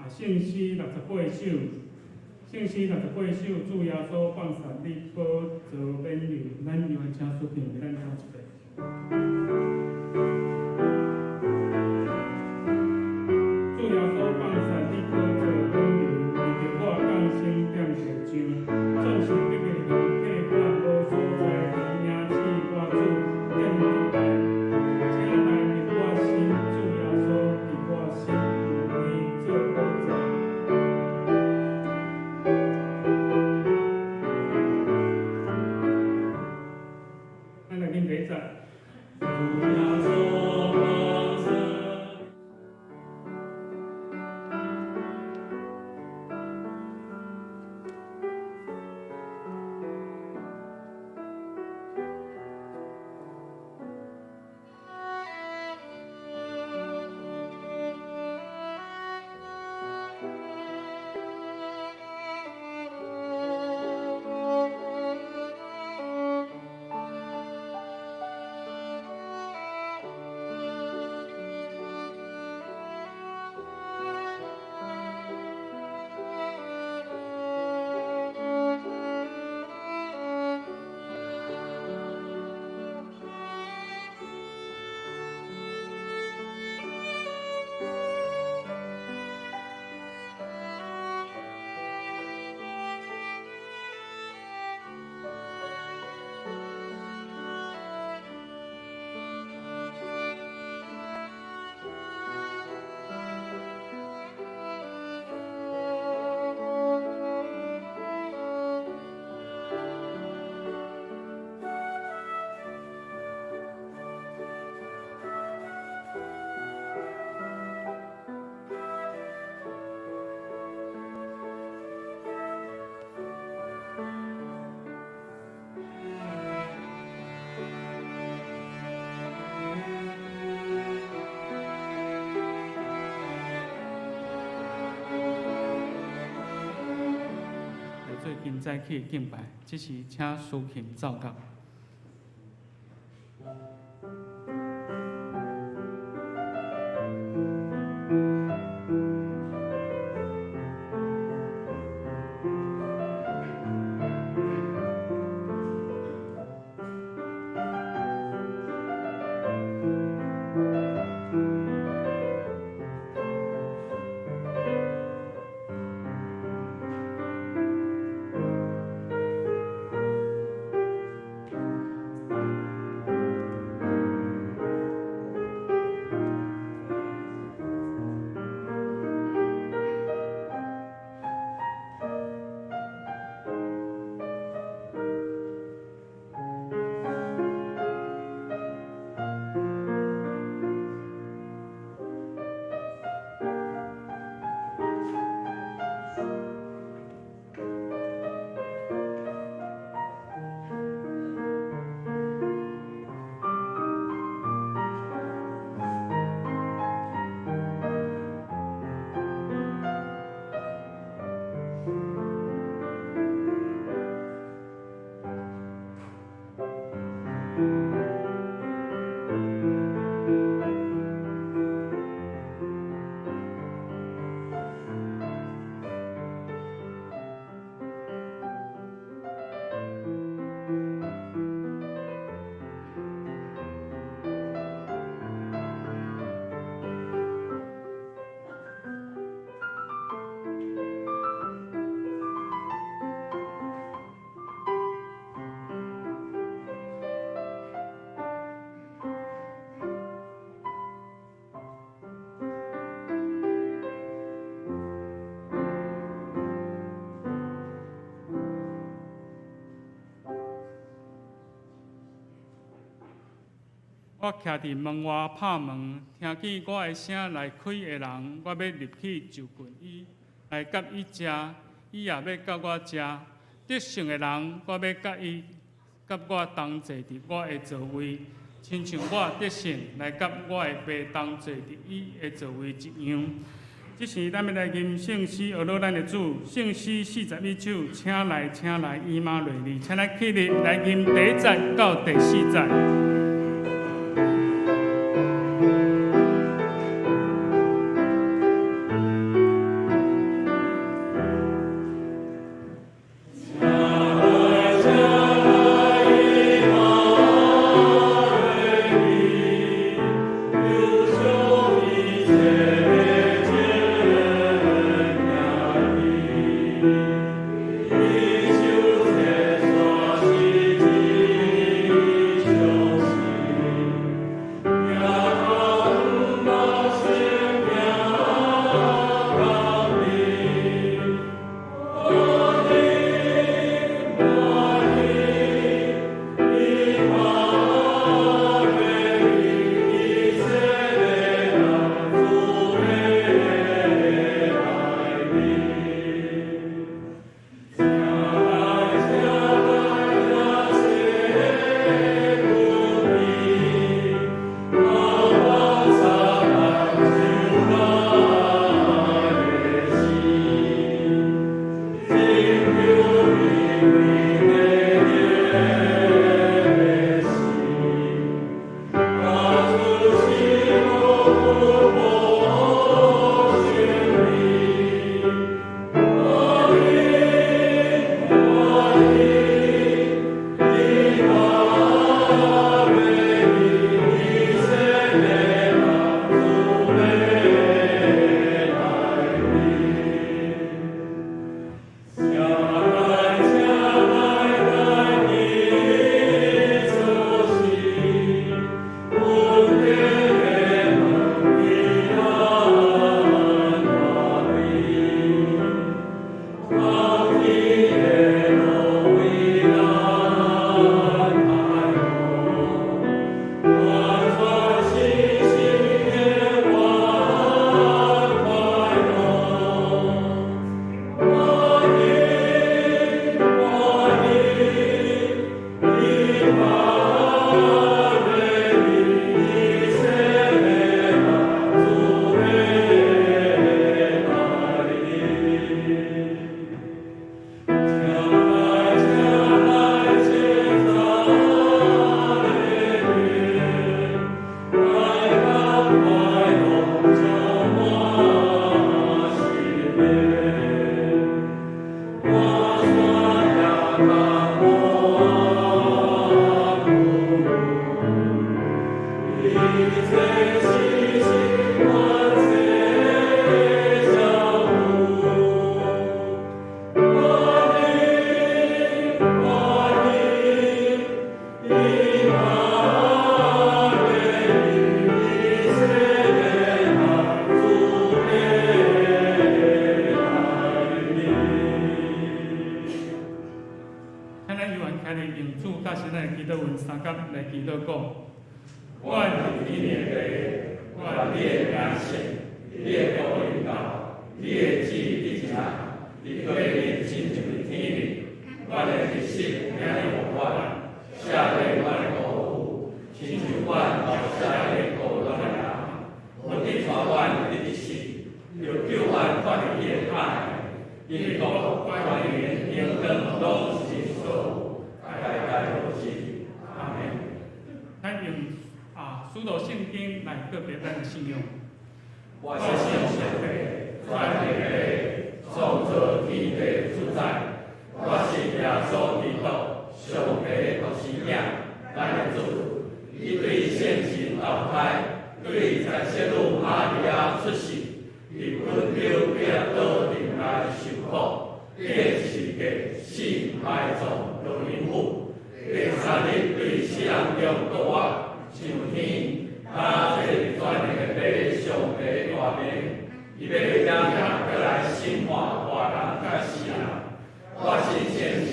聖詩68首，聖詩六十八首，主耶穌放殺你寶座免憂，咱又來請司琴為咱奏一遍。主耶穌放殺你寶座免憂，為著我降生踮地上，總是得個向客館無所在，因此我主踮伫來，請來入我心，主耶穌佇我心有位做寶座。咱來啉第一節。主耶穌放殺。來做今早起的敬拜，這是請司琴奏樂。我徛佇門外拍門，聽見我的聲來開的人，我欲入去就近伊，來佮伊食，伊也欲佮我食。得勝的人，我欲佮伊佮我同坐佇我的座位，親像我得勝來佮我的爸同坐佇伊的座位一樣。這時，咱欲來吟聖詩，學樂咱的主，聖詩41首，請來，請來，以馬內利，請咱起立來吟第一節到第四節。你的名聖，你的國臨到，你的旨意伫遮，伫地面親像伫天頂。阮的日食今日予阮，赦免阮的辜負，親像阮也赦免辜阮的人。毋得帶阮入試，著救阮脫離彼个歹。因為國、權柄、榮光攏是你所有，代代如是。阿門。咱用使徒信經來告白咱的信仰。我信上帝，全能的創造天地主宰。我信耶穌基督，上帝的獨生囝，咱的主。伊對聖神投胎，對在聖女瑪利亞出世，佇本丟彼拉多忍耐受苦，釘十字架，死埋葬落陰府。第三日對死人中復活，上天，他坐佇全能的父上帝大面，伊欲正閣來審判活人佮死人。我信聖神，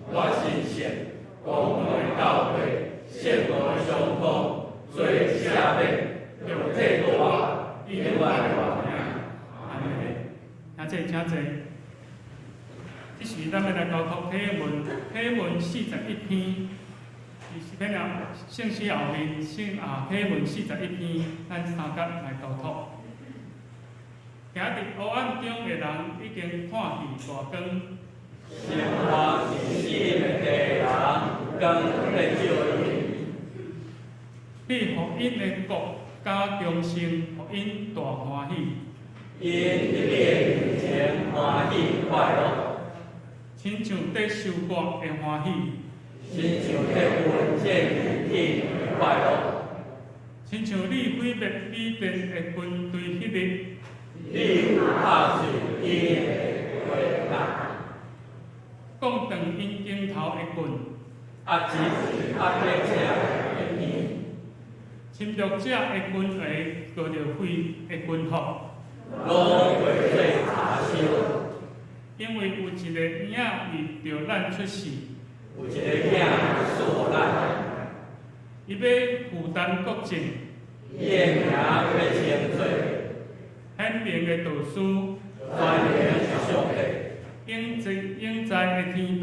我信聖公共的教會，聖徒的相通，罪赦免，肉體復活，永遠的活命。阿門。請坐，請坐。這時咱欲來交託啟文，啟文41篇，佇詩篇了聖詩後面，聖啟文四十一篇，咱三甲來交託。行佇黑暗中的人已經看見大光，生活佇死蔭的地的人，光欲照𪜶。你予𪜶的國家強盛，予𪜶大歡喜。𪜶佇你的面前歡喜快樂，親像得收割的歡喜，親像得分戰利品的快樂，親像你毀滅米甸的軍隊彼日，你有拍碎𪜶的火鉸，摃斷𪜶肩頭的棍，壓制壓迫者的鞭，侵略者的軍鞋閣著灰的軍服，攏會做柴燒。因為有一个嬰仔為著咱出世，有一个囝賜予咱，伊欲負擔國政，伊的名欲稱做顯明的導師，全能的上帝，永在永在的天父，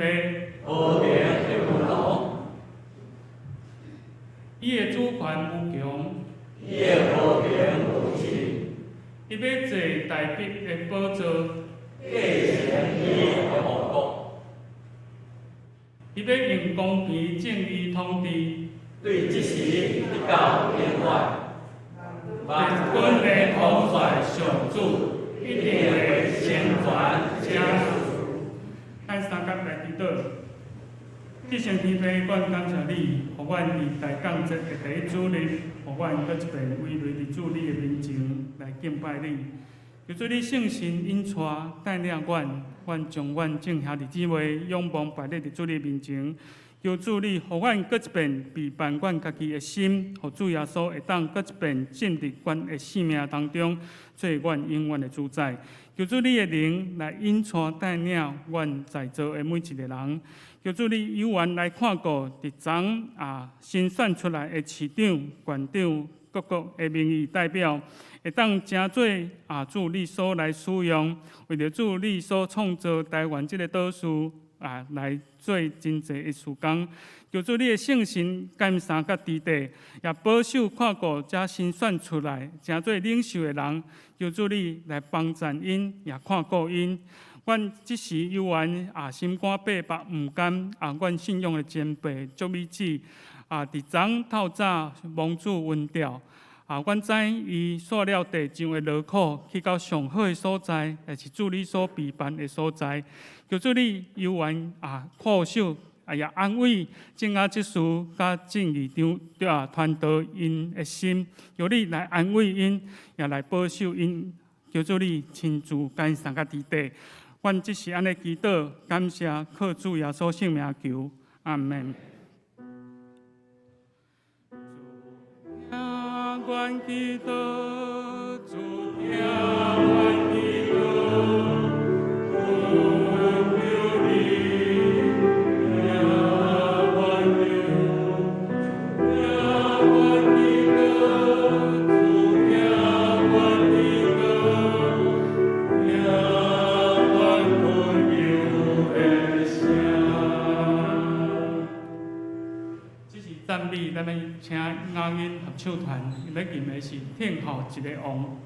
和平的君王。伊的主權無窮，伊的和平無盡，伊欲坐大衛的寶座，繼承伊的王國。伊欲用公平正義統治，對這時直到永遠。萬軍的統帥上主一定會成全這事。咱三甲來祈禱。至聖天父，阮感謝你，予阮佇大降節的第一主日，予阮閣一遍圍內佇主你的面前來敬拜你。求主你聖神引帶帶領阮，阮將阮眾兄弟姊妹仰望擺佇主你面前。求主你，予阮閣一遍備辦阮家己的心，予主耶穌會當閣一遍進入阮的生命當中，做阮永遠的主宰。求主你的靈來引帶帶領阮在座的每一个人。求主你有緣來看顧佇昨新選出來的市長、縣長、各國的民意代表，會當成做主你所來使用，為著主你所創造台灣這个島嶼來做真濟的事工。求主你的聖神佮相佮佇底，也保守看顧遮新選出來成做領袖的人。求主你來幫贊𪜶，也看顧𪜶。阮這時猶原心肝八百毋甘阮信仰的前輩卓美姊佇昨透早蒙主恩召阮知伊煞了地上的勞苦，去到上好的所在，也是主你所備辦的所在。求主你猶原看守也安慰正雅執事佮正義長傳道𪜶的心，求你來安慰𪜶，也來保守𪜶。求主你親自佮𪜶相佮佇底。阮這是按呢祈禱，感謝靠主耶穌聖名求，阿門。主聽阮祈禱，主聽阮祈禱，懇求你聽阮求，聽阮祈禱，主聽唱團欲吟的是聽候一个王。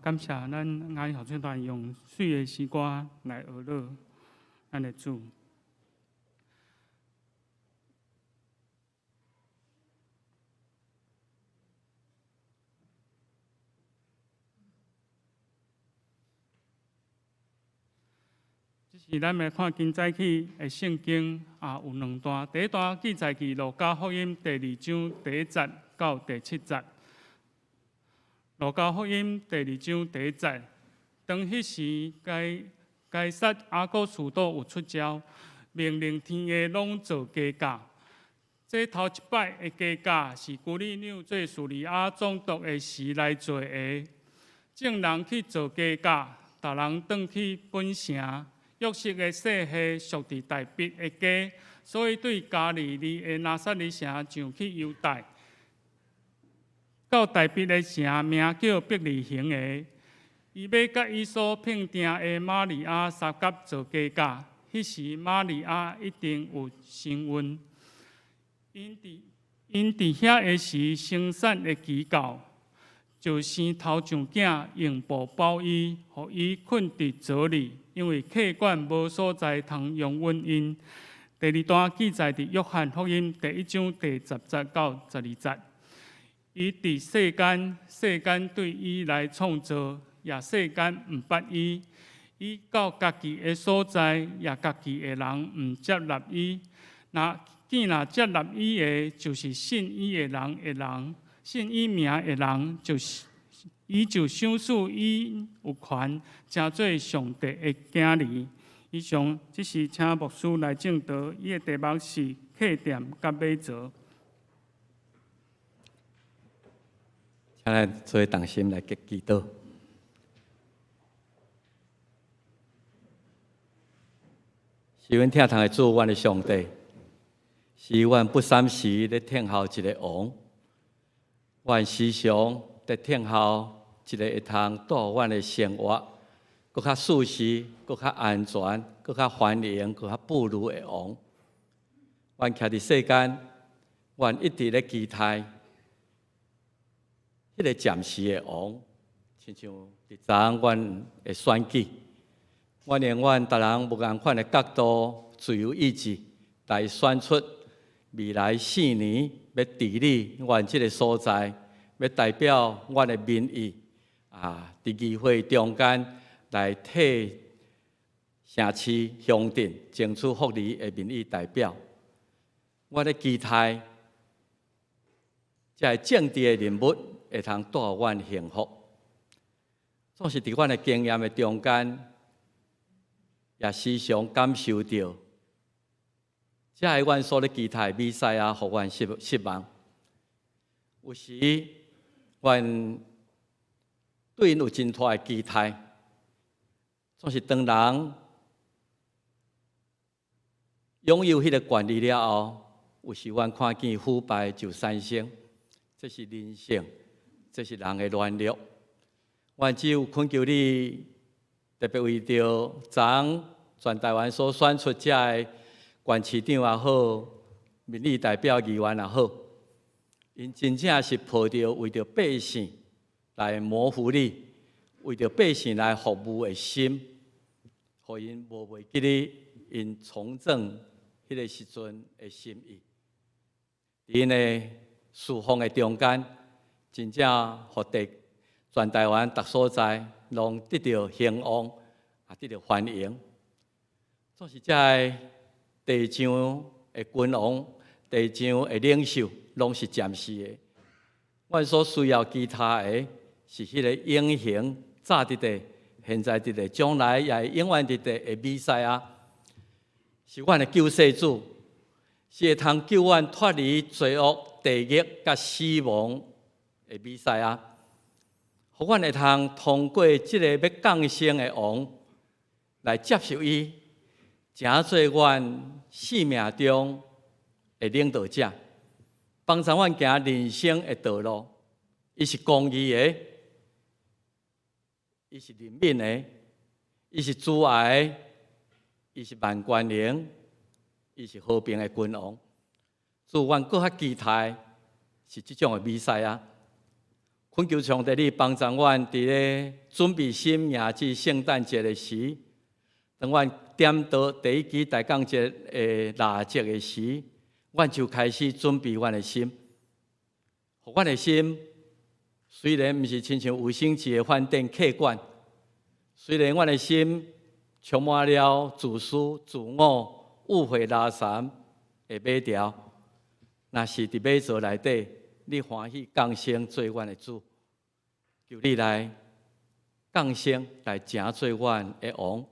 感謝咱愛合唱團用媠的詩歌來學樂咱的主。這是咱來看今早起的聖經啊，有兩段。第一段記載佇路加福音第二章第一節到第七節。路加福音第二章第一節，當彼時，該撒亞古斯都有出詔，命令天下攏做家教。這頭一擺的家教是居里紐做敘利亞總督的時來做的。眾人去做家教，逐人轉去本城。約瑟的細系屬佇大衛的家，所以對加利利的拿撒勒城上去猶大，到大衛的城，名叫伯利恆的。伊欲佮伊所聘定的瑪利亞相佮做家教。彼時瑪利亞已經有身孕。𪜶佇遐的時，生產的期到，就生頭上囝，用布包伊，予伊睏佇槽裡，因為客館無所在通容允𪜶。第二段記載佇約翰福音第一章第十節到十二節。伊佇世間，世間對伊來創造，也世間毋捌伊。伊到家己的所在，也家己的人毋接納伊。若見若接納伊的，就是信伊的人，信伊名的人，就是伊就賞賜𪜶有權，成做上帝的囝兒。以上，這是請牧師來證道，伊的題目是客店佮馬槽。請咱做同心來祈禱。是阮疼痛的主，阮的上帝，是阮不三時咧聽候一个王，阮時常咧聽候一个會通帶予阮的生活，閣較舒適、閣較安全、閣較歡迎、閣較富裕的王。阮徛佇世間，阮一直咧期待彼个暫時的王，親像佇昨阮的選舉，阮永遠逐人無仝款的角度、自由意志來選出未來四年欲治理阮這个所在，欲代表阮的民意啊，佇議會中間來替城市鄉鎮爭取福利的民意代表。我咧期待，這个政治的人物會通帶予阮幸福。總是佇阮的經驗的中間，也時常感受著，這个阮所咧期待彌賽亞，予阮失望。有時，阮對𪜶有真大的期待，總是當人擁有彼个權利了後，有時阮看見腐敗就產生，這是人性，這是人的軟弱。阮只有懇求你，特別為著昨昏全台灣所選出這个縣市長也好，民意代表議員也好，𪜶真正是抱著為著百姓來謀福利，為著百姓來服務的心，予𪜶無袂記得𪜶從政彼个時陣的心意。佇𪜶的侍奉的中間，真正予地全台灣逐所在攏得著興旺，也得著歡迎。總是這个地上的君王、地上的領袖，攏是暫時的。阮所需要其他的，是彼个永恆早佇佇、現在佇佇、將來也會永遠佇佇的彌賽亞，是阮的救世主，是會通救阮脫離罪惡、地獄佮死亡的彌賽亞，予阮會通通過這個欲降生的王來接受伊，成做阮生命中的領導者，幫助阮行人生的道路。伊是公義的，伊是憐憫的，伊是慈愛的，伊是萬權能，伊是和平的君王。主，阮閣較期待是這種的彌賽亞。懇求上帝，你幫助阮佇咧準備心迎接聖誕節的時，當阮點著第一支大鋼節的蠟燭的時，阮就開始準備阮的心。予阮的心雖然毋是親像五星級的飯店客館，雖然阮的心充滿了自私、自我、誤會、垃圾的馬槽，若是佇馬槽內底，你歡喜降生做阮的主，求你來降生來成做阮的王，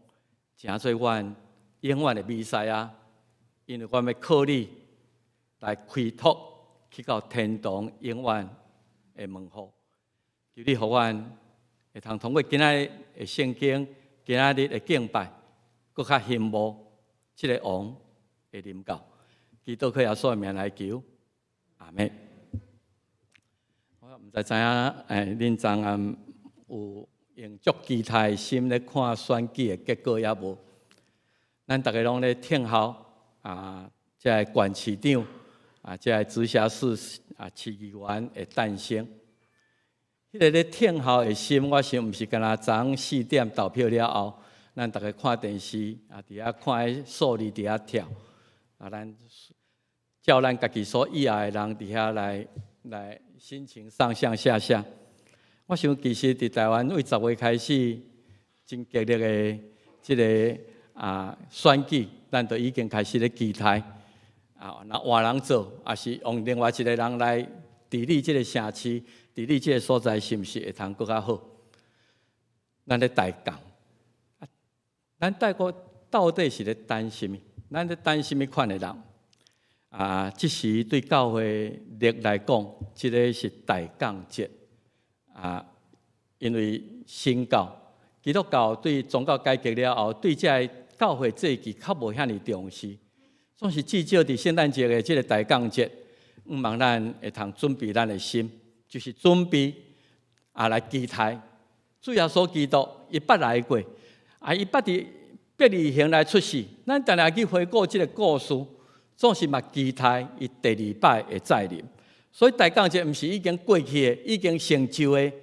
成做阮永遠的彌賽亞，因為阮欲靠你來開拓去到天堂永遠的門戶。求你予阮會通通過今仔日的聖經，今仔日的敬拜，閣較欣慕這个王的臨到。祈禱靠耶穌的名來求，阿們。我毋知知影，恁昨暗有用足期待的心咧看選舉的結果猶無？咱逐家攏咧聽候啊，這个縣市長啊，這个直轄市啊，市議員的誕生。彼个咧聽候的心，我想毋是干焦昨昏4點投票了後，咱逐家看電視啊，佇遐看彼數字佇遐跳，啊，咱照咱家己所意愛的人佇遐來心情上上下下。我想其實佇台灣對10月開始，真激烈的這个選舉，咱都已經開始咧期待啊，若換人做，抑是用另外一个人來治理這个城市，治理這个所在，是毋是會通閣較好？咱咧大講，咱大國到底是咧等啥物？咱咧等啥物款的人？啊，這時對教會曆來講，這个是大降節啊，因為新教、基督教對宗教改革了後，對這个教會節期較無遐爾重視，總是至少佇聖誕節的這个大降節，向望咱會通準備咱的心，就是準備啊來期待主耶穌基督，伊捌來過，啊，伊捌佇伯利恆來出世，咱定定去回顧這个故事，總是嘛期待伊第二擺會再臨。所以大降節毋是已經過去的，已經成就的，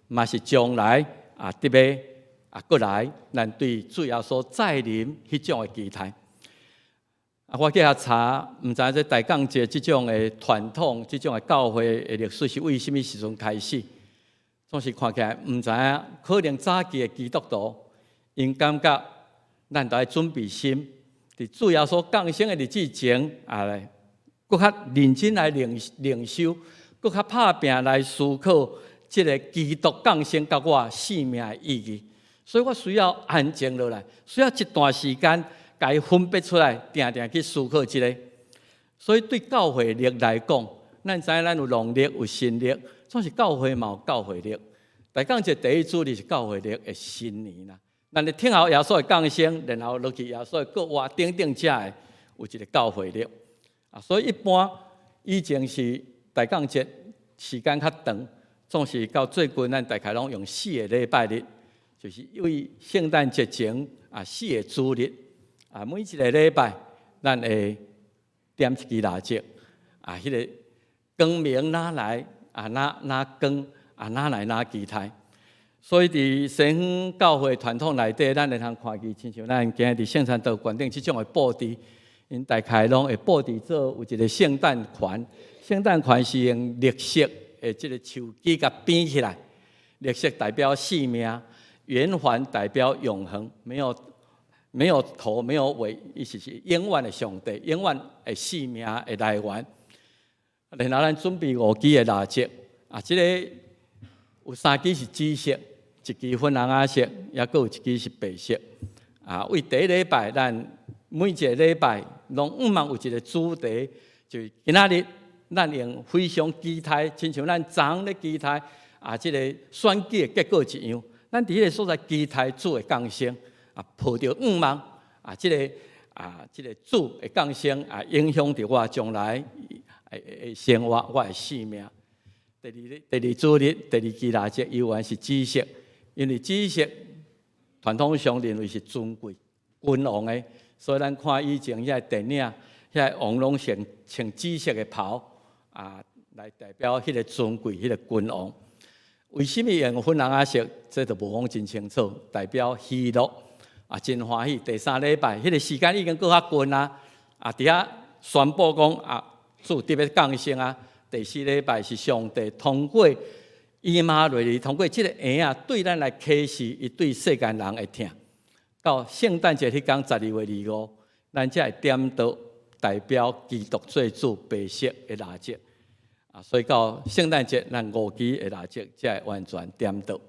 嘛是將來啊，特別啊，閣來咱對主耶穌再臨彼種的期待。啊，我去遐查，毋知這大降節這種的傳統，這種的教會的歷史是為啥物時陣開始？總是看起來毋知影，可能早期的基督徒𪜶感覺咱著愛準備心，佇主耶穌降生的日子前啊，閣較認真來靈修，閣較拍拚來思考這个基督降生佮我生命的意義。所以我需要安靜落來，需要一段時間，共伊分別出來，定定去思考這个。所以對教會曆來講，咱知影咱有農曆有新曆，總是教會嘛有教會曆。大降節第一主日是教會曆的新年啦。咱咧聽候耶穌的降生，然後落去耶穌的復活等等，遮的有一个教會曆。啊，所以一般以前是大降節時間較長，總是到最近咱大概攏用四个禮拜日，就是因為聖誕節前啊四个主日啊，每一个禮拜咱會點一支蠟燭啊，彼个光明哪來啊，哪光啊，哪來哪期待。所以佇西方教會傳統內底，咱會通看見，親像咱今日佇聖餐道館頂這種的布置，𪜶大概攏會布置做有一个聖誕環。聖誕環是用綠色的這个樹枝共編起來，綠色代表生命，圓環代表永恆，沒有頭沒有尾，意思是永遠的上帝，永遠的生命的來源。然後咱準備五支的蠟燭，啊，這个有三支是紫色，一支粉紅仔色，抑閣有一支是白色。啊，為第一禮拜，咱每一个禮拜攏向望有一个主題，就是今仔日咱用非常期待，親像咱昨昏咧期待啊，這个選舉的結果一樣，咱佇彼个所在期待主的降生，啊，抱著向望啊，這个主的降生啊，影響著我將來的生活，我的生命。第二主日，第二支蠟燭猶原是紫色，因為紫色傳統上認為是尊貴、君王的，所以咱看以前遐個電影，遐個王攏穿紫色的袍啊，來代表彼個尊貴、彼個君王。為啥物用粉紅仔色？這就無講真清楚，代表喜樂啊，真歡喜。第三禮拜，彼個時間已經閣較近啊，啊，佇遐宣布講啊，主得欲降生啊。第四禮拜是上帝通過以馬內利，通過這个嬰仔對咱來啟示，伊對世間人的疼。到聖誕節彼工12月25，咱才會點著代表基督做主白色的蠟燭。啊，所以到聖誕節，咱五支的蠟燭才會完全點著。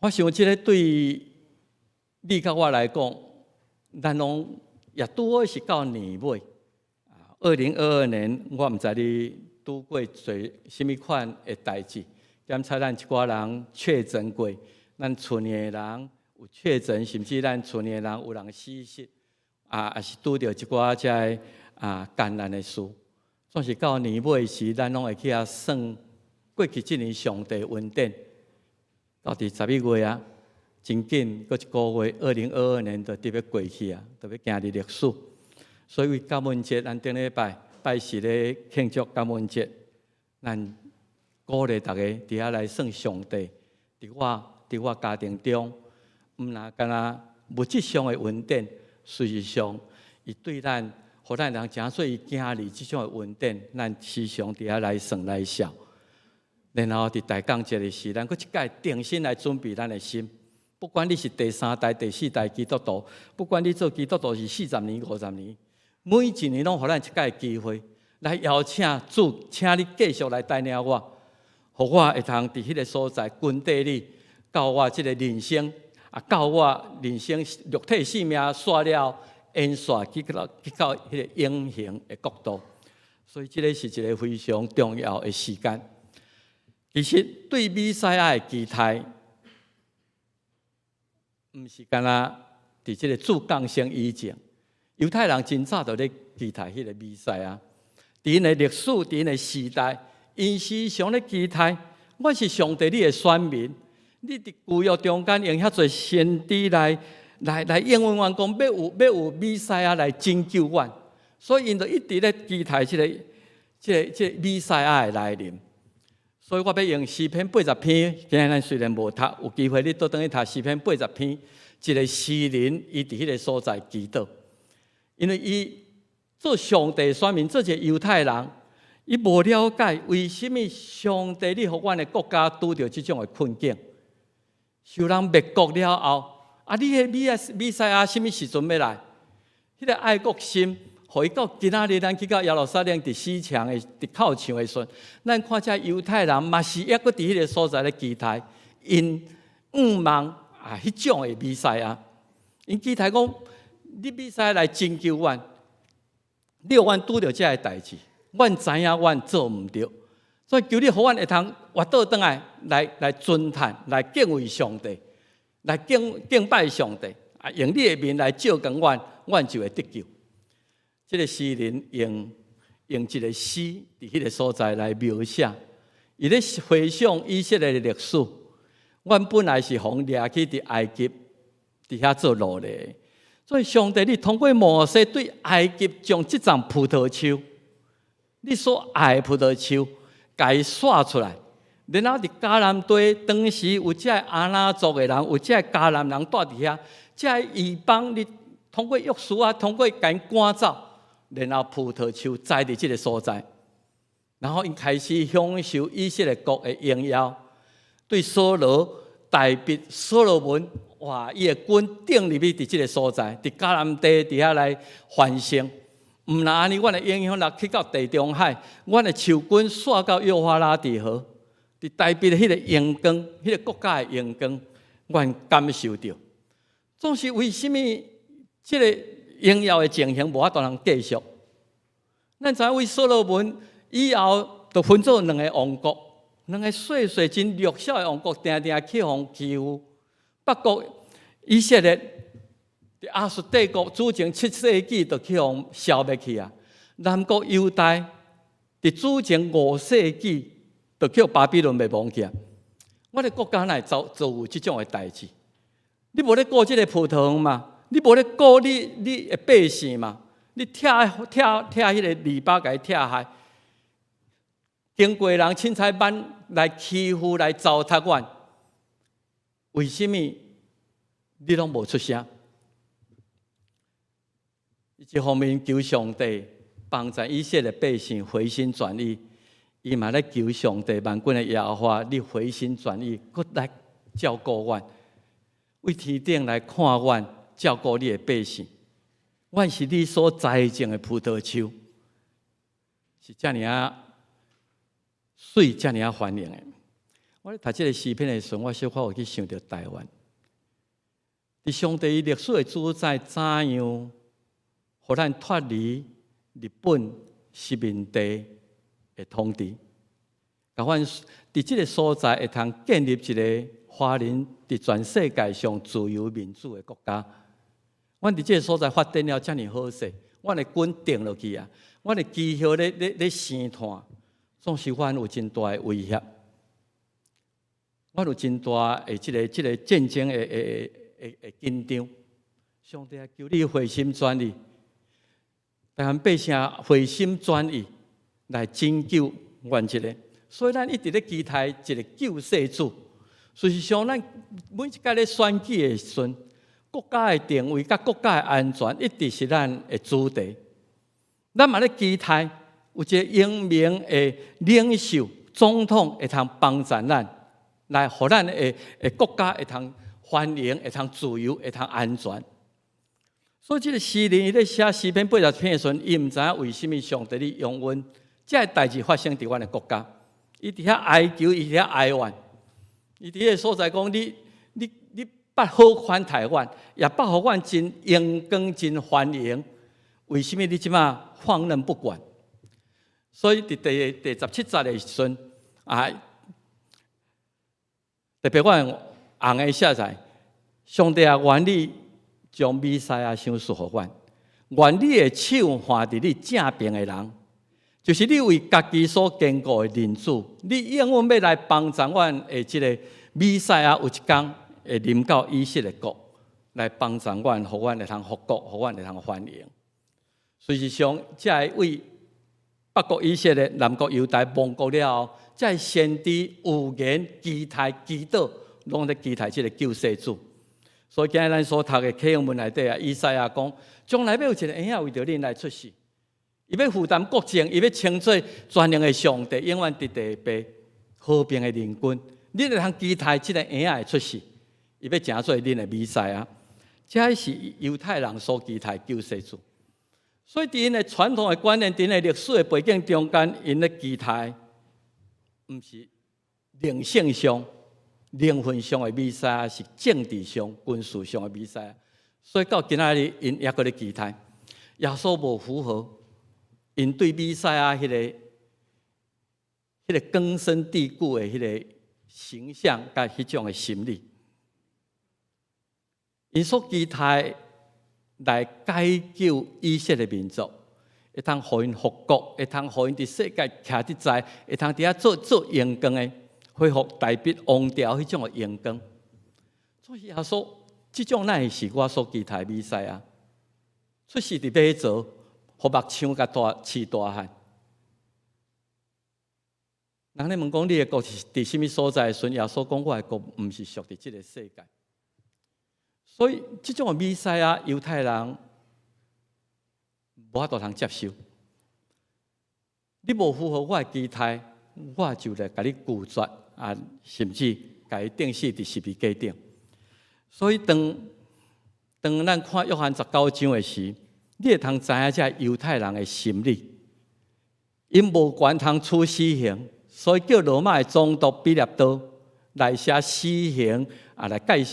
我想這个對你佮我來講，咱攏也拄好是到年尾。2022年，我毋知你拄過做啥物款的代誌，檢查咱一寡人確診過，咱厝內的人有確診，甚至咱厝內的人有人死失，啊，也是拄著一寡這个艱難的事。總是到年尾時，咱攏會去遐算過去這年上帝恩典。到佇11月啊，真緊，閣一個月，2022年就得欲過去啊，就欲行入歷史。所以為感恩節，咱頂禮拜拜四咧慶祝感恩節，咱鼓勵大家佇遐來算上帝，佇我家庭中，毋若干焦物質上的恩典，事實上，伊對咱，予咱人誠做伊囝兒這種的恩典，咱時常佇遐來算來數。然後佇大降節的時，咱閣一擺重新來準備咱的心。不管你是第三代、第四代基督徒，不管你做基督徒是40年、50年，每一年攏予咱一擺機會來邀請主，請你繼續來帶領我，予我會通佇彼个所在跟綴你，到我這个人生啊，到我人生肉體性命煞了，延續去到彼个永恆的國度。所以，這个是一个非常重要的時間。其實對彌賽亞的期待，毋是干焦佇這个主降生以前，猶太人真早就咧期待彼个彌賽亞。佇𪜶的歷史，佇𪜶的時代，𪜶時常咧期待，阮是上帝你的選民，你佇舊約中間用遐濟先知來應允阮講，欲有彌賽亞來拯救阮，所以𪜶就一直咧期待這個彌賽亞的來臨。所以我欲用詩篇80篇，今日咱雖然無讀，有機會你倒轉去讀詩篇八十篇，一個詩人伊佇彼个所在祈禱，因為伊做上帝選民，做一個猶太人，伊無了解為啥物上帝你予阮的國家拄著這種的困境，受人滅國了後，啊，你彼個彌賽亞啥物時陣欲來？彼個愛國心，予伊到今仔日，咱去到耶路撒冷佇死牆的佇哭牆的時陣，咱看這猶太人嘛是猶閣佇彼个所在咧期待，𪜶向望啊，彼種的彌賽亞，𪜶期待講，你彌賽亞來拯救阮，你予阮拄著這个代誌，阮知影阮做毋著，所以求你予阮會通活倒轉來，來尊嘆，來敬畏上帝，來敬拜上帝，啊，用你的面來照光阮，阮就會得救。這個詩人用一個詩佇彼个所在來描寫，伊咧回想以色列的歷史。阮本來是予掠去佇埃及，佇遐做奴隸。所以上帝，你通過摩西對埃及將這叢葡萄樹，你所愛的葡萄樹，共伊煞出來。然後佇迦南地，當時有這个亞衲族的人，有這个迦南人蹛佇遐，這个異邦你通過約書亞，通過共𪜶趕走。然後葡萄樹栽佇這个所在，然後𪜶開始享受以色列國的榮耀。對掃羅、大衛、所羅門，哇！伊的軍進入去佇這个所在，佇迦南地佇遐來繁盛。毋但按呢，阮的影響力去到地中海，阮的樹根紲到幼發拉底河，佇大衛的彼個榮光，彼個國家的榮光，阮感受著。總是為啥物這个榮耀的情形無法度通繼續？咱知影為所羅門以後，就分做兩个王國，兩个細細真弱小的王國，定定去予欺負。北國以色列，佇亞述帝國主前7世紀就去予消滅去啊。南國猶大佇主前5世紀就去予巴比倫滅亡去啊。阮的國家哪會遭遇這種的代誌？你無咧顧這个葡萄園嘛？你無咧顧你的百姓嘛？你拆拆拆彼个籬笆，共伊拆開，經過人凊彩挽來欺負來糟蹋阮，為啥物你攏無出聲？一方面求上帝幫助以色列百姓回心轉意，伊嘛咧求上帝萬軍的耶和華，你回心轉意，閣來照顧阮，為天頂來看阮，照顧你的百姓。阮是你所栽種的葡萄樹，是遮爾仔媠，遮爾仔歡迎的。我咧讀這个詩篇的時陣，我小可有去想著台灣。佇上帝歷史的主宰怎樣，予咱脫離日本殖民地的統治，共阮佇這个所在會通建立一个華人佇全世界上自由民主的國家。阮佇這个所在發展了遮爾好勢，阮的根定落去啊，阮的枝葉咧咧咧生湠，總是阮有真大的威脅，阮有真大的這个戰爭的的的的緊張。上帝啊，求你回心轉意，台灣百姓回心轉意來拯救阮這个，所以咱一直咧期待一个救世主。事實上，咱每一擺咧選舉的時陣，國家的定位佮國家的安全，一直是咱的主題。咱嘛咧期待有一個英明的領袖、總統會通幫助咱，來予咱的的國家會通繁榮、會通自由、會通安全。所以，這个詩人伊咧寫詩篇80篇的時陣，伊毋知影為啥物上帝你容忍這个代誌發生佇阮的國家。伊佇遐哀求，伊佇遐哀怨，伊佇彼个所在講：你、你、你捌好款待阮，也捌予阮真榮光、真繁榮。為啥物你這馬放任不管？所以佇第17節的時陣啊，特別我用紅的寫在，上帝啊，願你將彌賽亞賞賜予阮，願你的手看佇你正爿的人，就是你為家己所堅固的人子，你應允欲來幫助阮的這个彌賽亞，有一天會臨到以色列國來幫助阮，予阮會通復國，予阮會通繁榮。事實上，這个為北國以色列、南國猶大亡國了後，這个先知預言、期待、祈禱，攏咧期待這个救世主。所以今日咱所讀的啟應文內底啊，以賽亞講，將來欲有一个嬰仔為著恁來出世，伊欲負擔國政，伊欲稱做全能的上帝，永遠佇地父和平的靈君。恁會通期待這个嬰仔的出世，伊欲成做恁的彌賽亞。這是猶太人所期待救世主。所以，佇𪜶的傳統的觀念，佇𪜶的歷史的背景中間，𪜶咧期待，毋是靈性上、靈魂上的彌賽亞，是政治上、軍事上的彌賽亞。所以到今仔日，𪜶猶閣咧期待。耶穌無符合𪜶對彌賽亞彼个根深蒂固的彼个形象，佮彼種的心理。𪜶所期待來解救以色列民族，會通予𪜶復國，會通予𪜶佇世界徛佇在，會通佇遐做做榮光的，恢復大衛王朝彼種的榮光。所以耶穌，這種哪會是我所期待彌賽亞？出世佇馬槽，予牧場共大飼大漢。人咧問講你的國是佇啥物所在的時陣，耶穌講我的國毋是屬佇這个世界。所以，這種的彌賽亞，猶太人無法度通接受。你無符合我的期待，我就來共你拒絕啊，甚至共伊釘死佇十字架頂。所以當當咱看約翰十九章的時，你會通知影這猶太人的心理，𪜶無權通處死刑，所以叫羅馬的總督彼拉多來寫死刑啊，來蓋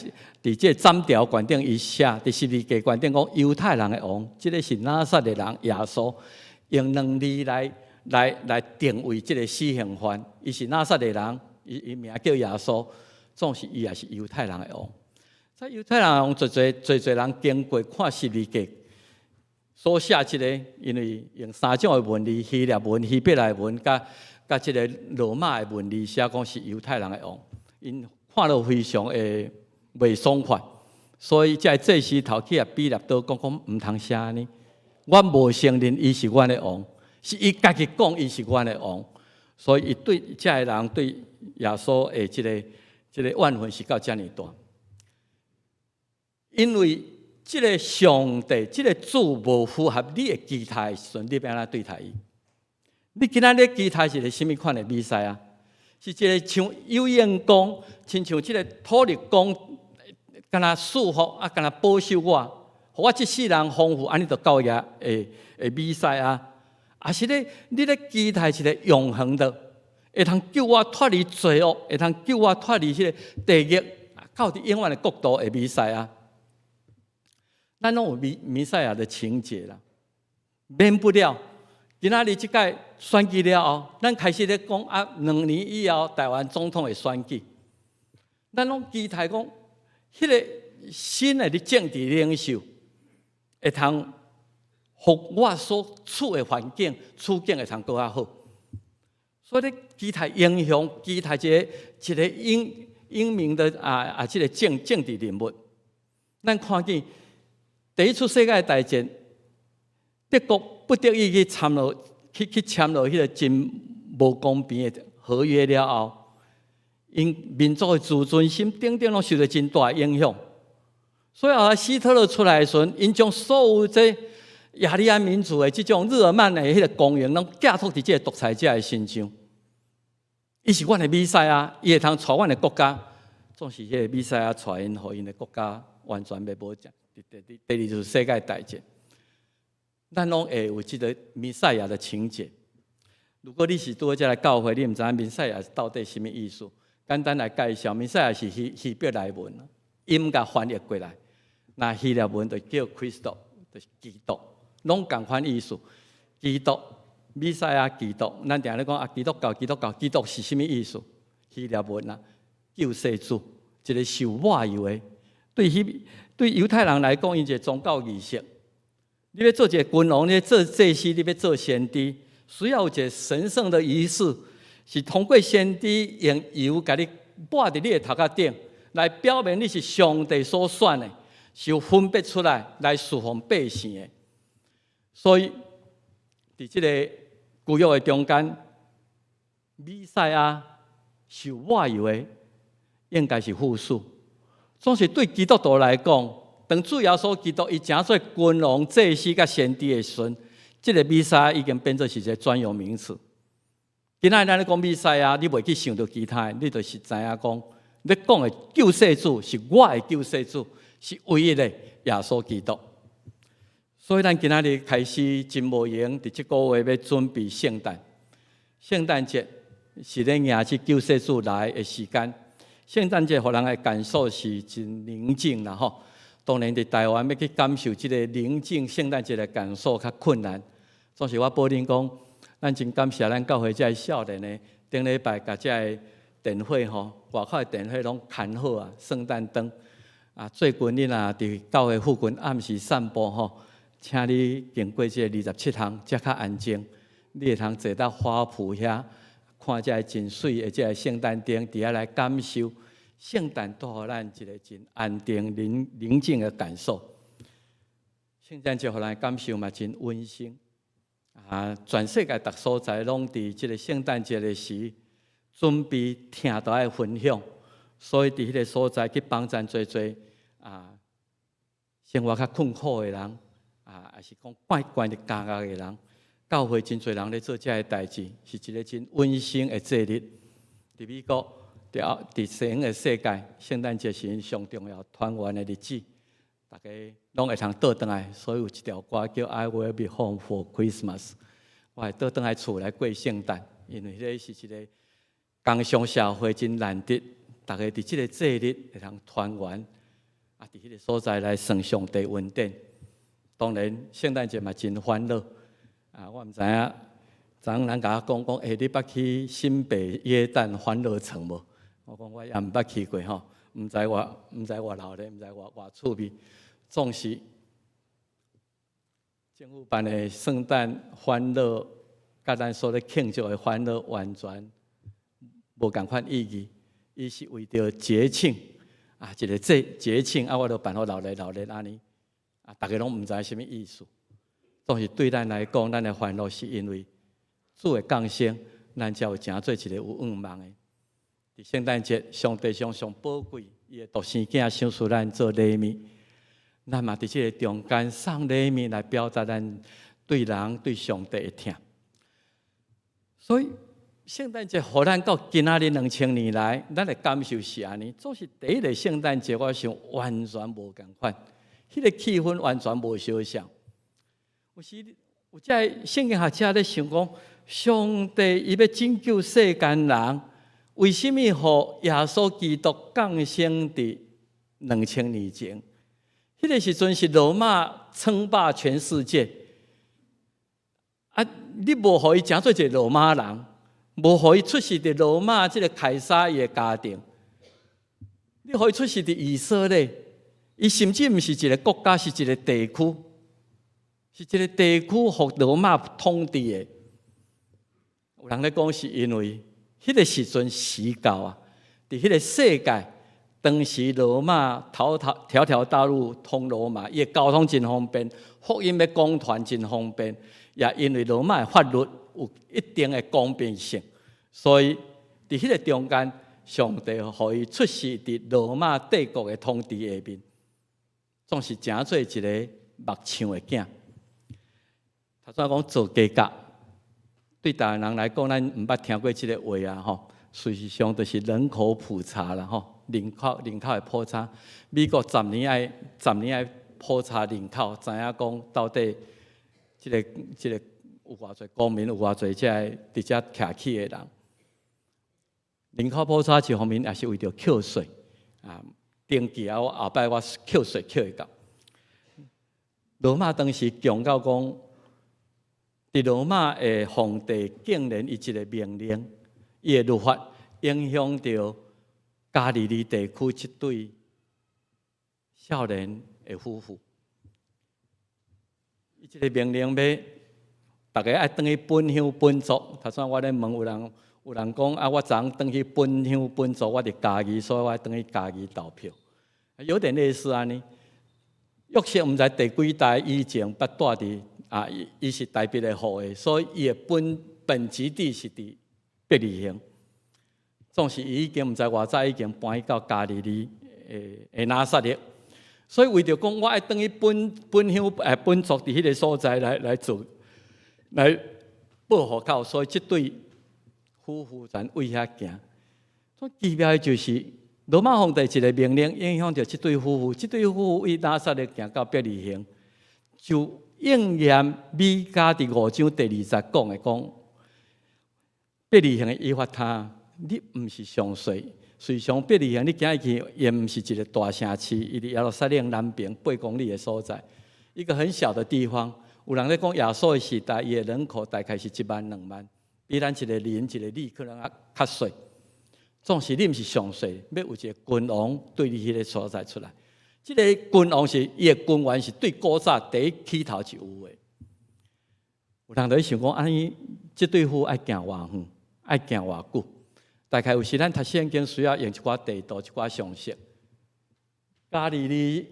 佇這个斬條懸頂伊寫佇十字架懸頂講猶太人的王，這个是拿撒勒人耶穌，用兩字來定位這个死刑犯，伊是拿撒勒人，伊名叫耶穌，總是伊也是猶太人的王。在猶太人王，濟濟濟濟人經過看十字架所寫這个，因為用三種的文字：希臘文、希伯來文，佮佮這个羅馬的文字寫講是猶太人的王，𪜶看了非常的袂爽快，所以這个祭司頭去共彼拉多講講毋通寫按呢，阮無承認伊是阮的王，是伊家己講伊是阮的王，所以伊對這个人對耶穌的這个怨恨是到遮爾大。因為這个上帝、這个主無符合你的期待的時陣，你欲按怎對待伊？你今仔日期待是一个啥物款的彌賽亞？是一个像有榮光，親像這个土地公，敢若賜福啊，敢若保守我，予我這世人豐富，按呢就夠額的彌賽亞。抑是咧，你咧期待一个永恆的、會通救我脫離罪惡，會通救我脫離彼個地獄，到佇永遠的國度的彌賽亞。咱攏有彌賽亞的情結啦，免不了。今仔日這屆選舉了後，咱開始咧講啊，2年以後台灣總統的選舉，咱攏期待講，彼個新的政治領袖會通予我所處的環境處境會通閣較好。所以你期待英雄，期待一個英明的這個政治人物。咱看見第一次世界大戰，德國不得已去簽落彼個真無公平的合約了後，𪜶民族的自尊心等等攏受著真大影響。所以後來希特勒出來的時陣，𪜶將所有這雅利安民族的這種日耳曼的彼個光榮，攏寄託佇這個獨裁者的身上。伊是阮的彌賽亞，伊會通帶阮的國家，總是彼個彌賽亞帶𪜶，予𪜶的國家完全袂無講。第二次世界大戰，咱攏會有這個彌賽亞的情結。如果你是拄好才來教會，你毋知影彌賽亞到底啥物意思。簡單來介紹，彌賽亞是希伯來文，音共翻譯過來，那希臘文就叫 Christos，就是基督，攏仝款意思。基督、彌賽亞、基督，咱定咧講啊，基督教、基督教、基督是啥物意思？希臘文啊，救世主，一個受抹油的。對猶太人來講，𪜶一個宗教儀式。你欲做一個君王，你欲做祭司，你欲做先知，需要有一個神聖的儀式，是通過先知用油共你抹佇你的頭殼頂，來表明你是上帝所選的，是有分別出來來侍奉百姓的。所以，佇這個舊約的中間，彌賽亞受抹油的，應該是複數。總是對基督徒來講，當主耶穌基督伊成做君王、祭司佮先知的時陣，這個彌賽亞已經變做是一個專有名詞。今仔日咱咧講彌賽亞，你袂去想著其他的，你就是知影講，你講的救世主是我的救世主，是唯一的耶穌基督。所以咱今仔日開始真無閒，佇這個月欲準備聖誕。聖誕節是咧迎接救世主來的時間。聖誕節予人的感受是真寧靜啦吼。當然，佇台灣欲去感受這個寧靜聖誕節的感受較困難。總是我保證講，咱真感謝咱教會這个少年的，頂禮拜共這个電火吼，外口的電火攏牽好啊，聖誕燈啊。最近你若佇教會附近暗時散步吼，請你經過這個27巷，才較安靜。你會通坐到花圃遐，看這个真媠的這个聖誕燈，佇遐來感受聖誕帶予咱一個真安定、寧靜的感受。聖誕節予咱感受嘛真溫馨。啊，全世界逐所在攏佇這個聖誕節的時，準備疼都愛分享，所以佇彼個所在去幫贊濟濟啊，生活較困苦的人，啊，抑是講關佇監獄的人，教會真濟人咧做這个代誌，是一個真溫馨的節日。佇美國，佇西方的世界，聖誕節是𪜶上重要團圓的日子，逐家攏會通倒轉來，所以有一條歌叫《I Will Be Home for Christmas》，我會倒轉來厝來過聖誕，因為彼個是一個工商社會真難得，逐家佇這个節日會通團圓，啊，佇彼個所在來算上帝恩典。當然，聖誕節嘛真歡樂。啊，我毋知影，昨昏人共我講講，欸，你捌去新北耶誕歡樂城無？我講我也毋捌去過吼，毋知偌鬧熱，毋知偌趣味。總是政府辦的聖誕歡樂，佮咱所咧慶祝的歡樂完全無仝款意義。伊是為著節慶啊，一個節慶啊，我就辦予鬧熱鬧熱按呢，啊，逐家攏毋知啥物意思。總是對咱來講，咱的歡樂是因為主的降生，咱才有成做一個有盼望的。佇聖誕節，上帝將上寶貴伊的獨生囝賞賜咱做禮物，咱嘛佇這個中間送禮物來表達咱對人對上帝的疼。所以聖誕節予咱到今仔日2000年來，咱的感受是按呢。總是第一個聖誕節，我想完全無仝款，彼個氣氛完全無相像。有時有遮聖經學者咧想講，上帝伊欲拯救世間人，為啥物予耶穌基督降生佇2000年前？彼個時陣是羅馬稱霸全世界，啊！你無予伊成做一個羅馬人，無予伊出世佇羅馬這個凱撒伊的家庭，你予伊出世佇以色列，伊甚至毋是一個國家，是一個地區，是一個地區予羅馬統治的。有人咧講是因為彼個時陣時到啊，佇彼個世界。當時羅馬條條條條大路通羅馬，伊的交通真方便，福音欲廣傳真方便，也因為羅馬的法律有一定的公平性，所以佇彼個中間，上帝予伊出世佇羅馬帝國的統治下面，總是成做一個木匠的囝。頭先講做家教，對台灣人來講，咱毋捌聽過這個話啊！吼，事實上就是人口普查啦，吼。人口的普查，美國十年愛普查人口，知影講到底這個有偌濟公民，有偌濟這个佇遮徛起的人。人口普查一方面也是為著扣稅啊，登記啊，我後擺我扣稅扣會到。羅馬當時強到講，佇羅馬的皇帝竟然伊一個命令，伊的律法影響著加利利地區這對少年的夫婦。伊這個命令欲逐家愛轉去本鄉本族。頭先我咧問有人，有人講啊，我昨昏轉去本鄉本族，我佇嘉義，所以我愛轉去嘉義投票。有點類似按呢。約瑟毋知第幾代以前捌蹛佇啊，伊是大衛的後裔，所以伊的本籍地是佇伯利恆。總是伊已經毋知偌早已經搬去到加利利的拿撒勒，所以為著講我愛轉去本鄉本族佇彼個所在來做來報戶口，所以這對夫婦才為遐行。所以奇妙的就是羅馬皇帝一個命令影響著這對夫婦，這對夫婦為拿撒勒行到伯利恆，就應驗彌迦佇五章第二節講的講，伯利恆的以法他，你毋是上細，事實上伯利恆你行去，也毋是一個大城市，伊佇耶路撒冷南邊8公里的所在，一個很小的地方。有人咧講耶穌的時代，伊的人口大概是1萬2萬，比咱一個林一個里可能猶較細。總是你毋是上細，欲有一個君王對你彼個所在出來。這個君王是伊的君權是對古早第一起頭就有的。有人就咧想講，按呢這對夫婦愛行偌遠，愛行偌久？大概有時咱讀聖經需要用一寡地圖、一寡常識。加利利，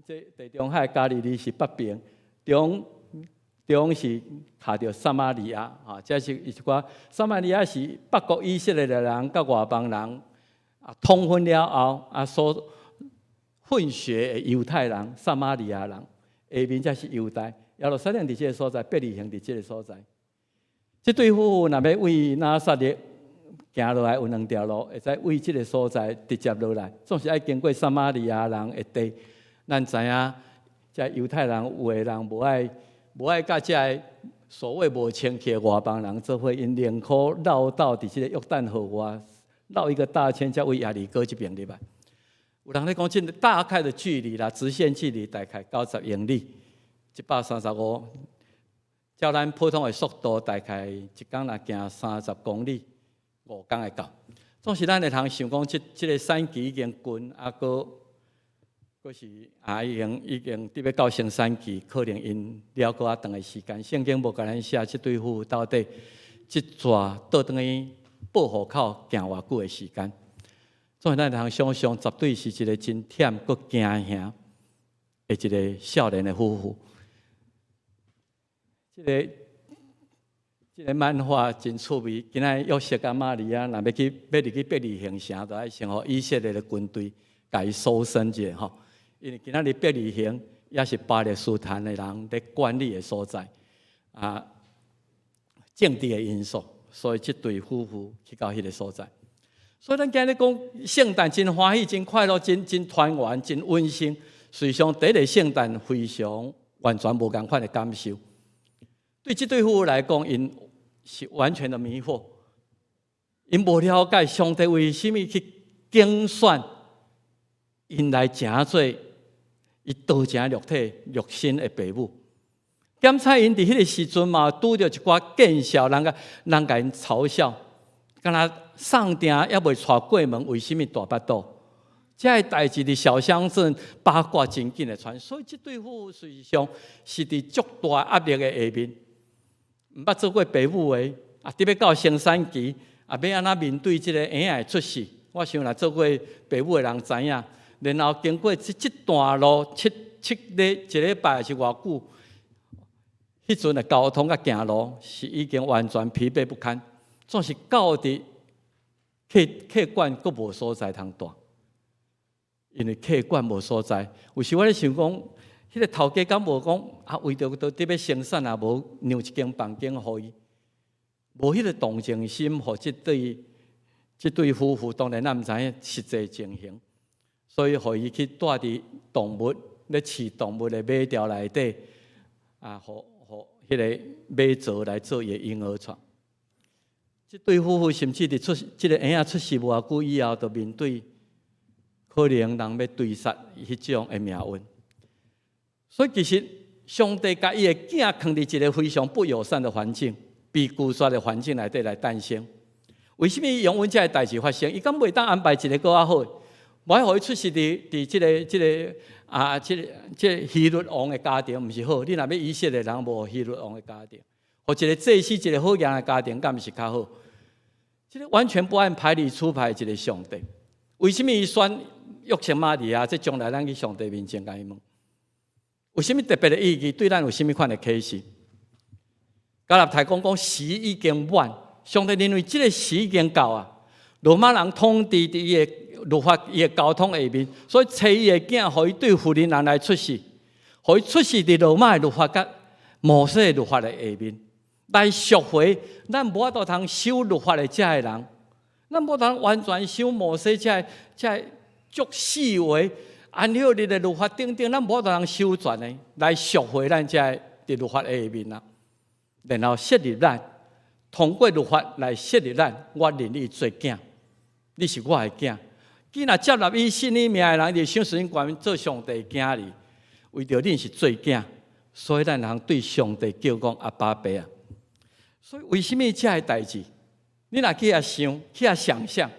這地中海加利利是北邊，中是卡著撒瑪利亞，啊，這是一寡撒瑪利亞是北國以色列的人佮外邦人啊通婚了後啊所混血的猶太人、撒瑪利亞人，下面才是猶大，耶路撒冷佇這个所在，伯利恆佇這个所在。這對夫婦若欲為拿撒勒行落來，有兩條路，會使為這个所在直接落來，總是愛經過撒瑪利亞人的地。咱知影，這猶太人有的人無愛佮這个所謂無清氣的外邦人做伙，𪜶寧可繞道佇這个約旦河外繞一個大圈，才為耶利哥這邊入來。有人咧講，這大概的距離啦，直線距離大概90英里，135。照咱普通的速度，大概一工若行30公里，5工會到。總是咱會通想講，這個產期已經近，啊，閣是啊，已經得欲到生產期，可能𪜶了閣較長的時間。聖經無共咱寫，這對夫婦到底這逝倒轉去報戶口行偌久的時間。總是咱會通想象，絕對是一個真忝閣驚嚇的一個少年的夫婦。這個漫畫真趣味。今仔約瑟佮瑪利亞，若欲去欲入去伯利恆城，就愛先予以色列的軍隊共伊搜身一下吼。因為今仔日伯利恆也是巴勒斯坦的人咧管理的所在，啊，政治的因素，所以這對夫婦去到彼个所在。所以咱今日講聖誕真歡喜、真快樂、真團圓、真溫馨。事實上，第一個聖誕非常完全無仝款的感受。對這對夫婦來講，𪜶是完全的迷惑，𪜶無了解上帝為啥物去揀選𪜶來成做伊道成肉體肉身的爸母。檢查𪜶佇彼个時陣嘛，拄著一寡見笑，人共人共𪜶嘲笑，敢若送定猶未娶過門，為啥物大腹肚？這个代誌佇小鄉鎮八卦真緊的傳，所以這對夫婦事實上是佇足大壓力的下面，毋捌做過爸母的，啊，特別到生產期，啊，欲按怎面對這个嬰仔的出世？我想若做過爸母的人知影，然後經過這段路七禮一禮拜是偌久？彼陣的交通佮行路是已經完全疲憊不堪，總是到佇客客館閣無所在通蹛，因為客館無所在。有時我咧想講，彼個頭家敢無講啊，為著都得欲生產啊，無讓一間房間予伊，無彼個同情心，予這對夫婦當然咱毋知影實際情形，所以予伊去蹛佇動物咧飼動物的馬槽內底啊，予彼个馬槽來做伊的嬰兒床。這對夫婦甚至佇出這个嬰仔出世無偌久以後，就面對可能人欲追殺彼種的命運。所以其實上帝共伊的囝囥佇一个非常不友善的環境、被拒絕的環境內底來誕生。為啥物容阮這个代誌發生？伊敢袂當安排一个閣較好的？無愛予伊出世佇這個希律王的家庭，毋是好。你若欲以色列人無希律王的家庭，予一个祭司一个好樣的家庭，敢毋是較好？這个完全不按牌理出牌，一个上帝。為啥物伊選約瑟瑪利亞？這將來咱去上帝面前共伊問。有啥物特別的意義？對咱有啥物款的啟示？加拉太講講時已經晚，上帝認為這个時已經到啊。羅馬人統治佇伊的律法、伊的交通下面，所以差伊的囝，予伊對婦人來出世，予伊出世佇羅馬的律法佮摩西的律法的下面，來贖回咱無法度通守律法的這个人，咱無通完全守摩西這个足細微安息日的律法等等，咱無法度通守全的，來贖回咱這个佇律法下面啊，然後設立咱，通過律法來設立咱，我認你做囝，你是我的囝。既若接納伊信伊名的人，就賞賜𪜶權做上帝囝兒。為著恁是做囝，所以咱通對上帝叫講阿爸父啊。所以為啥物這个代誌？你若去遐想，去遐想象，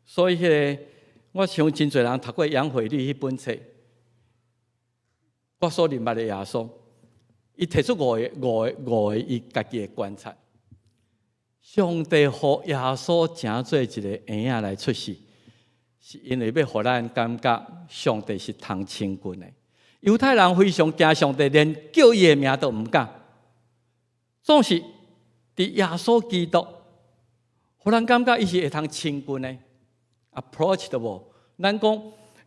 所以彼个我想真濟人讀過楊惠麗彼本冊，我所認捌的耶穌，伊提出五個伊家己的觀察。上帝予耶穌成做一个嬰仔來出世，是因為欲予咱感覺上帝是通親近的。猶太人非常驚上帝，連叫伊的名都毋敢。總是佇耶穌基督，予咱感覺伊是會通親近的，approachable。咱講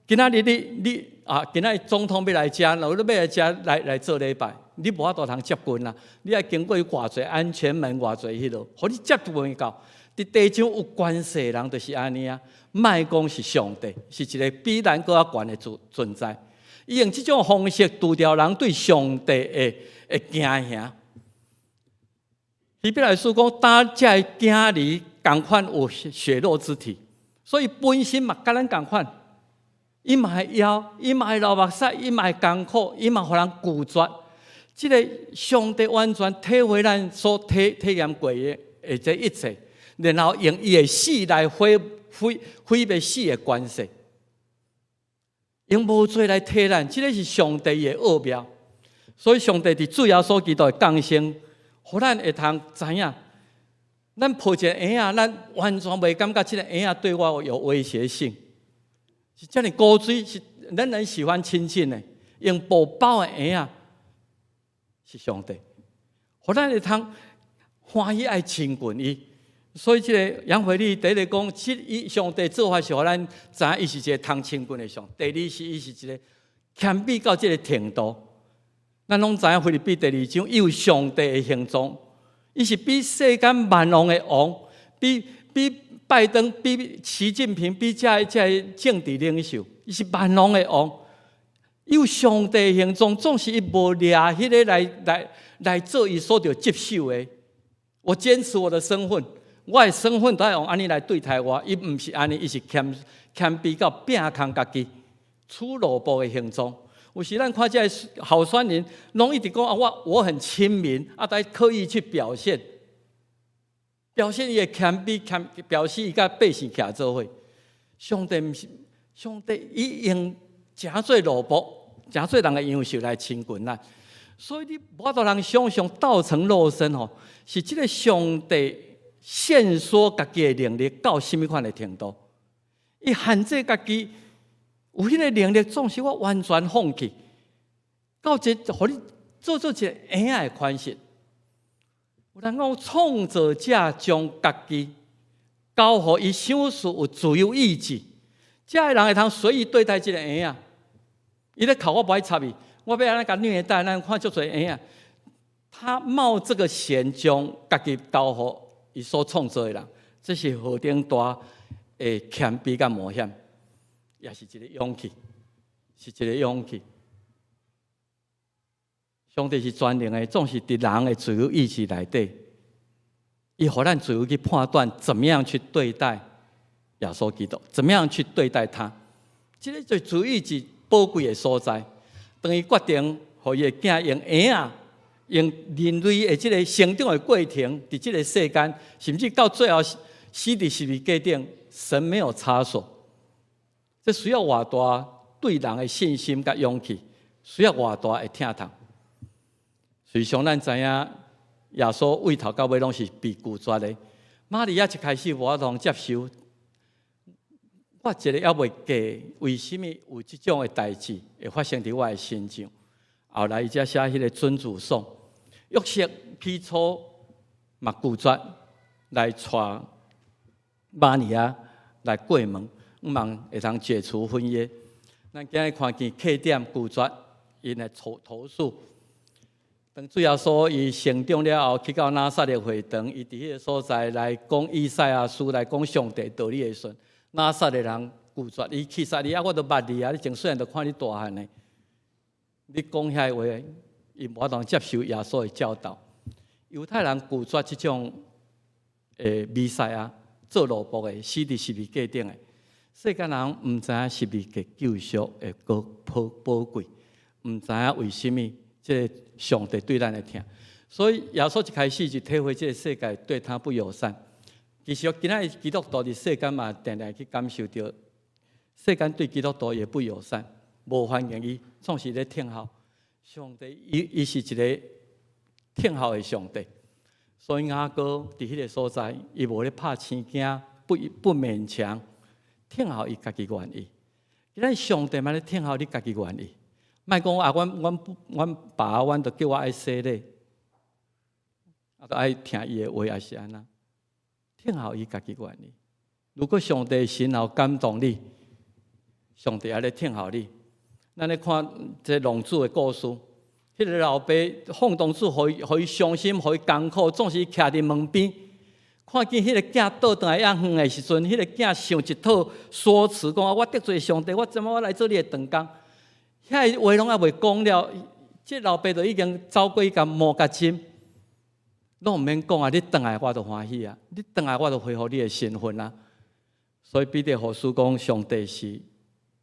今仔日你啊，今仔日總統欲來遮，若你欲來遮來做禮拜，你無法度通接近啦。你愛經過偌濟安全門，偌濟彼落，予你接近到。佇地上有權勢的人就是按呢啊，莫講是上帝，是一个比咱閣較懸的存在。伊用這種方式除掉人對上帝的驚嚇。希伯來書講，擔這个囝兒仝款有血肉之體，所以本身嘛佮咱仝款，伊嘛會枵，伊嘛會流目屎，伊嘛會艱苦，伊嘛予人拒絕。這个上帝完全體會咱所體驗過的這一切，然後用伊的死來毀滅死的權勢，用無罪來替咱，這个是上帝的奧妙。所以上帝佇主耶穌基督的降生，予咱會通知影，咱抱一个嬰仔，咱完全袂感覺這个嬰仔對我有威脅性，是遮爾古錐，是人人喜歡親近的，用寶寶的嬰仔是上帝，予咱會通歡喜愛親近伊。所以這个楊惠麗第一個講，伊上帝做法是予咱知影伊是一个通親近的上帝。第二是伊是一个謙卑到這个程度。咱攏知影腓立比第二章，伊有上帝的形狀，伊是比世間萬王的王，比拜登、比習近平、比這个政治領袖，伊是萬王的王。有上帝形狀，總是伊無掠彼个來做伊所著接受的。我堅持我的身份，我的身份都愛用按呢來對待我。伊毋是按呢，伊是謙卑到摒空家己，取奴僕的形狀。有時咱看這个候選人，攏一直講啊，我很親民，啊，但刻意去表現，表現伊的謙卑，謙表示伊佮百姓徛做伙。上帝毋是上帝，伊用誠做奴僕，誠做人的樣式來親近咱。所以你無法度通想象道成肉身吼，是這个上帝限縮家己的能力到啥物款的程度？伊限制家己有彼個能力，總是我完全放棄，到這予你做一個嬰仔的款式。有人講創造者將家己交予伊賞賜有自由意志，這个人會通隨意對待這个嬰仔。伊咧哭，我無愛插伊，我欲按呢共虐待，咱看足濟嬰仔。他冒這個險，將家己交予伊所創造的人，這是何等大的謙卑佮冒險，也是一个勇氣，是一个勇氣。上帝是全能的，總是佇人的自由意志內底，伊予咱自由去判斷怎麼樣去對待耶穌基督，怎麼樣去對待他。這个就自由意志寶貴的所在。當伊決定予伊的囝用嬰仔，用人類的這个成長的過程，佇這个世間，甚至到最後死佇十字架頂，神沒有插手。這需要偌大對人的信心佮勇氣，需要偌大的疼痛。實際上，咱知影耶穌對頭到尾攏是被拒絕的。瑪利亞一開始無法度接受，我一个猶未嫁，為啥物有這種的代誌會發生佇我的身上？後來伊才寫彼个尊主頌，約瑟起初嘛拒絕來帶瑪利亞來過門，向望會通解除婚約。咱今日看見客店拒絕𪜶來投訴。當主耶穌伊成長了後，去到拿撒勒會堂，伊佇彼个所在來講以賽亞書，來講上帝道理的時陣，拿撒勒人拒絕伊，其實你啊，我都捌你啊，你從細漢就看你大漢的，你講遐个話，伊無法度接受耶穌的教導。猶太人拒絕這種彌賽亞做奴僕的，死佇十字架頂的。世間人毋知影十字架救贖的高寶貴，毋知影為啥物這个上帝對咱的疼。所以耶穌一開始就體會這个世界對他不友善。其實今仔日基督徒佇世間嘛，定定去感受著世間對基督徒也不友善，無歡迎伊，總是咧聽候。上帝伊是一个聽候的上帝，所以雅歌佇彼个所在，伊無咧拍生驚，不勉強，聽候伊家己願意。今仔上帝嘛咧聽候你家己願意，莫講啊，阮爸阮就叫我愛洗禮，啊，就愛聽伊的話，抑是按怎？聽候伊家己願意。如果上帝心喉感動你，上帝也咧聽候你。咱咧看這浪子的故事，彼个老爸放蕩子，予伊傷心，予伊艱苦，總是徛佇門邊，看見彼个囝倒轉來遐遠的時陣，彼个囝想一套說辭，講啊，我得罪上帝，我怎麼我來做你的長工？遐个話攏猶未講了，這老爸就已經走過去共摸共親，攏毋免講啊！你轉來我就歡喜啊！你轉來我就恢復你的身份啊！所以彼得後書講，上帝是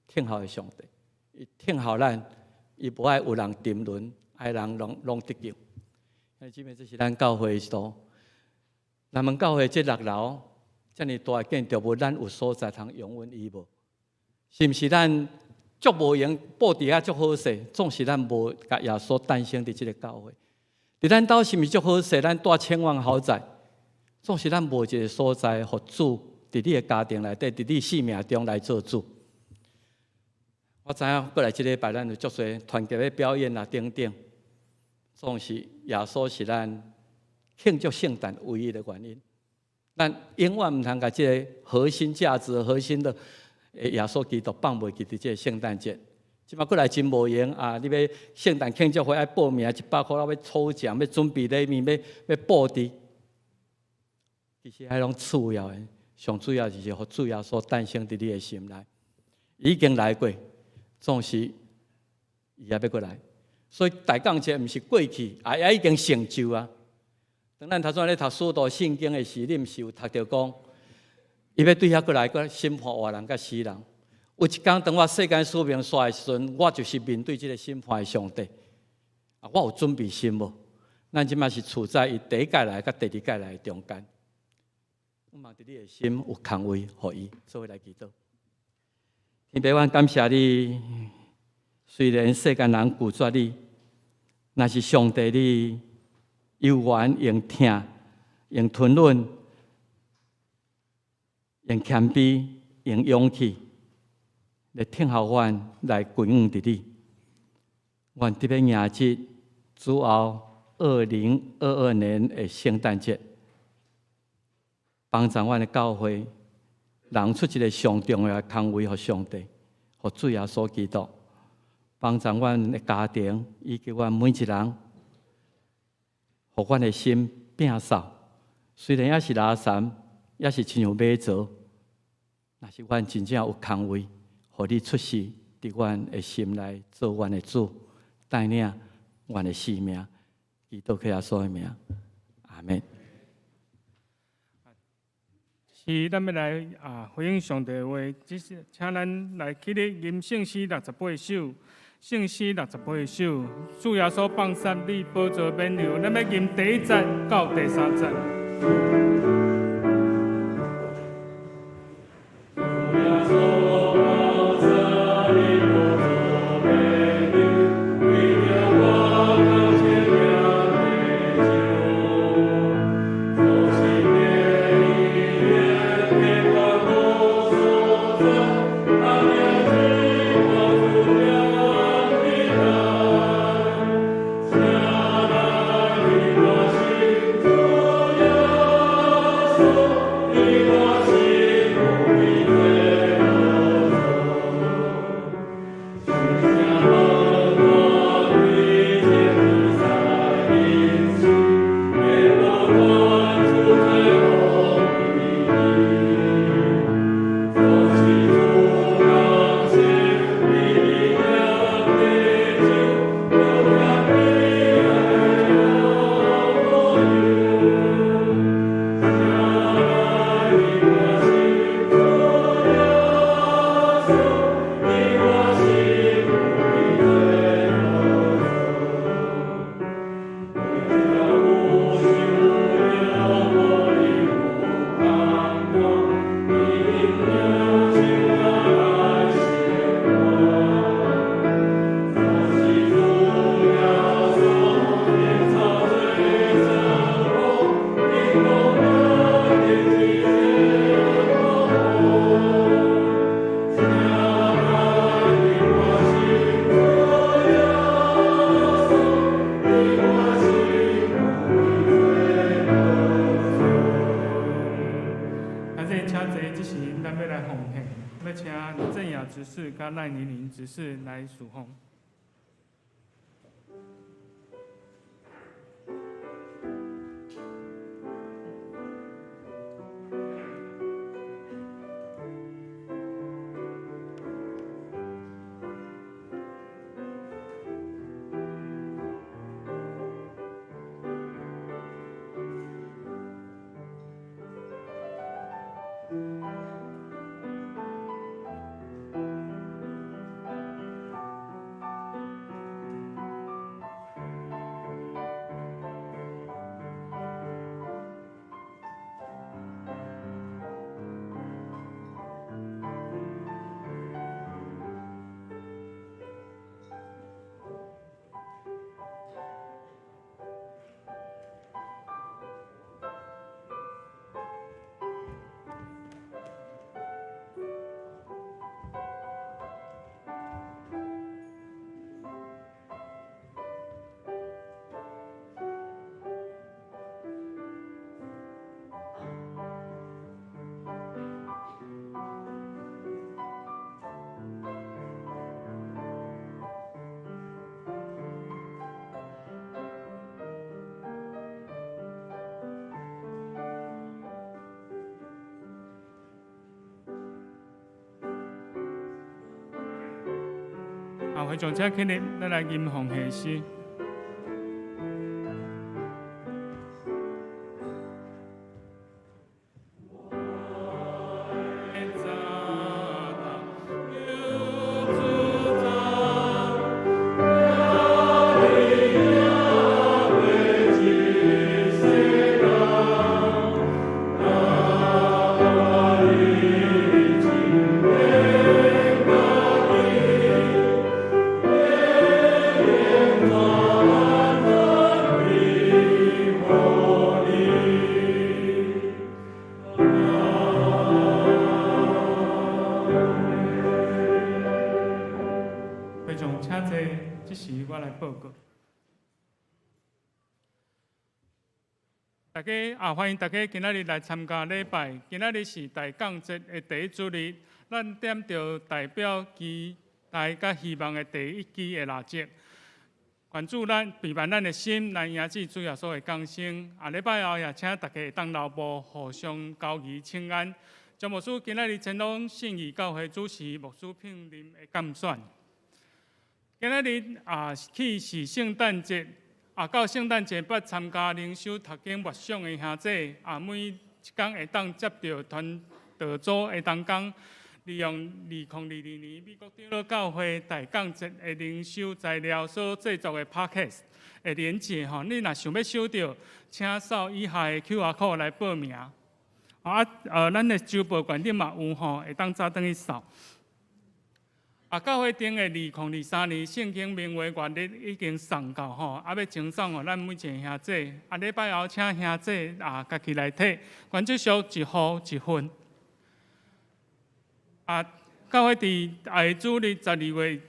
聽候的上帝，伊聽候咱，伊無愛有人沉淪，愛人攏得救。這邊這是咱教會的圖，咱們教會這六樓遮爾大的建築物，咱有所在通容允伊無？是毋是咱足無閒布置啊足好勢？總是咱無共耶穌誕生佇這个教會。佇咱兜是毋是足好勢？咱住千萬豪宅，總是咱無一个所在，予主佇你的家庭內底，佇你生命中來做主。我知影過來這禮拜咱有足濟團結的表演啊等等，總是耶穌是咱慶祝聖誕唯一的原因。咱永遠毋通共這个核心價值、核心的耶穌基督放袂記佇這个聖誕節。這擺過來真無閒啊！你欲聖誕慶祝會愛報名100箍，欲抽獎，欲準備禮物，欲布置。其實彼攏次要的，上主要就是予主耶穌誕生佇你的心內。已經來過，總是伊猶欲閣來。所以大降節毋是過去，啊，也已經成就啊。當咱頭先咧讀使徒信經的時，你毋是有讀著講，伊欲對遐閣來閣審判活人佮死人。有一工當我世間使命煞的時陣，我就是面對這个審判的上帝。啊，我有準備心無？咱這馬是處在伊第一擺來佮第二擺來的中間。我望佇你的心有空位，予伊做伙來祈禱。天父，阮感謝你，雖然世間人拒絕你，若是上帝你猶原用疼、用吞忍、用謙卑、用勇氣來聽候阮來歸向佇你。阮特別迎接主後2022年的聖誕節，幫助阮的教會讓出一个上重要的空位予上帝，予主耶穌基督，幫助阮的家庭以及阮每一人，予阮的心摒掃。雖然猶是垃圾，猶是親像馬槽，若是阮真正有空位，予你出世佇阮的心內做阮的主，帶領阮的生命，祈禱耶穌的名，阿們。是，咱欲來啊回應上帝的話，這是請咱來起立吟聖詩六十八首，聖詩六十八首，主耶穌放殺你寶座免憂，咱欲吟第一節到第三節。執事佮賴妮玲執事來侍奉。會眾請起立，咱來吟誦獻詩。會眾請坐，這時我來報告。大家啊，歡迎大家今仔日來參加禮拜。今仔日是大降節的第一主日，咱點著代表期待佮希望的第一支的蠟燭。願主咱備辦咱的心，來迎接主耶穌的降生。啊，禮拜後也請大家會當留步，互相交誼請安。張牧師今仔日前往信義教會主持牧師聘任的監選。今仔日啊，去是聖誕節啊，到聖誕節捌參加靈修讀經默想的兄弟啊，每一工會當接著傳道組的同工，利用2022年美國長老教會大降節的靈修材料所製作的 Podcast 的連結吼，你若想欲收著，請掃以下的 QR code 來報名。啊，咱的週報館頂嘛有吼，會當早轉去掃。啊，教會頂的2023年聖經名畫月曆已經送到吼，啊，欲贈送予咱每一个兄弟。啊，禮拜後請兄弟啊，家己來提，原則上一戶一份。啊，教會佇下主日12月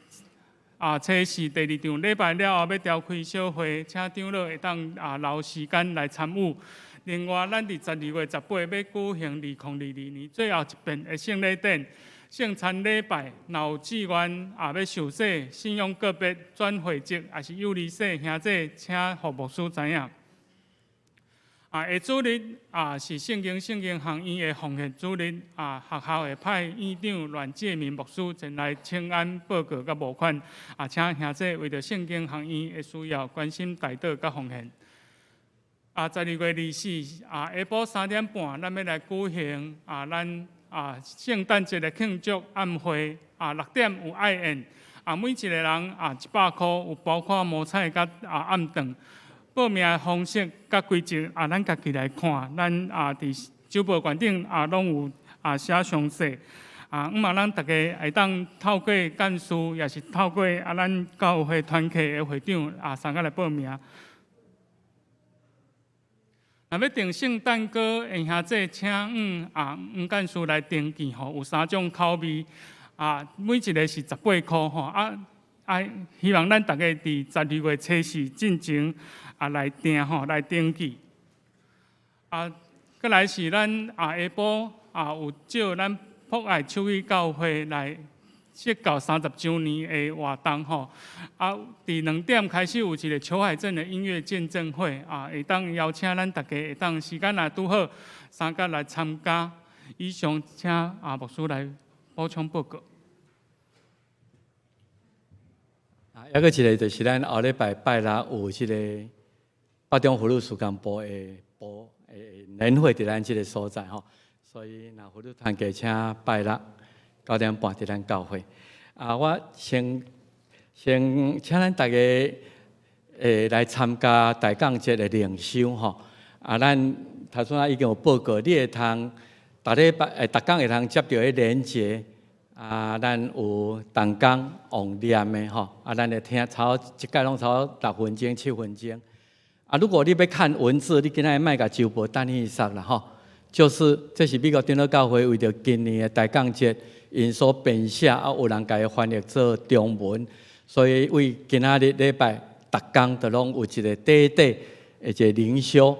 啊，初四第二場禮拜了後，欲召開小會，請長老會當啊留時間來參與。另外，咱佇12月18欲舉行2022年最後一遍的聖禮典。聖餐禮拜，若有志願啊，欲受洗、信仰告別、轉會籍，抑是幼兒洗，兄弟請予牧師知影。啊，下主日啊是聖經聖經學院的奉獻主日啊，學校會派院長阮介民牧師前來請安報告佮募款啊，請兄弟為著聖經學院的需要關心代禱佮奉獻。啊，12月24啊，下晡3點半，咱欲來舉行啊，咱啊聖誕節的慶祝暗會啊，6點有愛宴啊，每一个人啊100箍，有包括無菜佮啊暗頓。報名的方式佮規則啊，咱家己來看。咱啊，佇週報館頂啊，攏有啊寫詳細。啊，向望咱逐家會當透過幹事，抑是透過啊咱教會團契的會長啊，相佮來報名。若欲訂聖誕糕的兄弟，請向啊黃幹事來登記吼，有三種口味啊，每一个是18箍吼啊啊，希望咱逐家佇12月初四進前啊來訂吼，來登記。啊，閣來是咱啊下晡啊有照咱博愛手語教會來設教30週年的活動吼，啊，佇2點開始有一個裘海正的音樂見證會啊，會當邀請咱逐家會當時間若拄好，相佮來參加。以上請啊牧師來補充報告。啊，猶閣一个就是咱後禮拜拜六有這個北中婦女事工部的部的年會佇咱這个所在吼，所以若婦女團契請拜六9點半佇咱教會。啊，我先先請咱逐家來參加大降節的靈修吼。啊，咱頭先已經有報告，你會通逐禮拜逐工會通接著彼連結。啊，咱有同工用念的吼，啊，咱會聽差不多一擺攏差不多6分鐘、7分鐘。啊，如果你欲看文字，你今仔日莫共週報等去捒啦吼。就是這是美國長老教會為著今年的大降節，𪜶所編寫啊，有人共伊翻譯做中文，所以為今仔日禮拜逐工都攏有一個短短的一个靈修。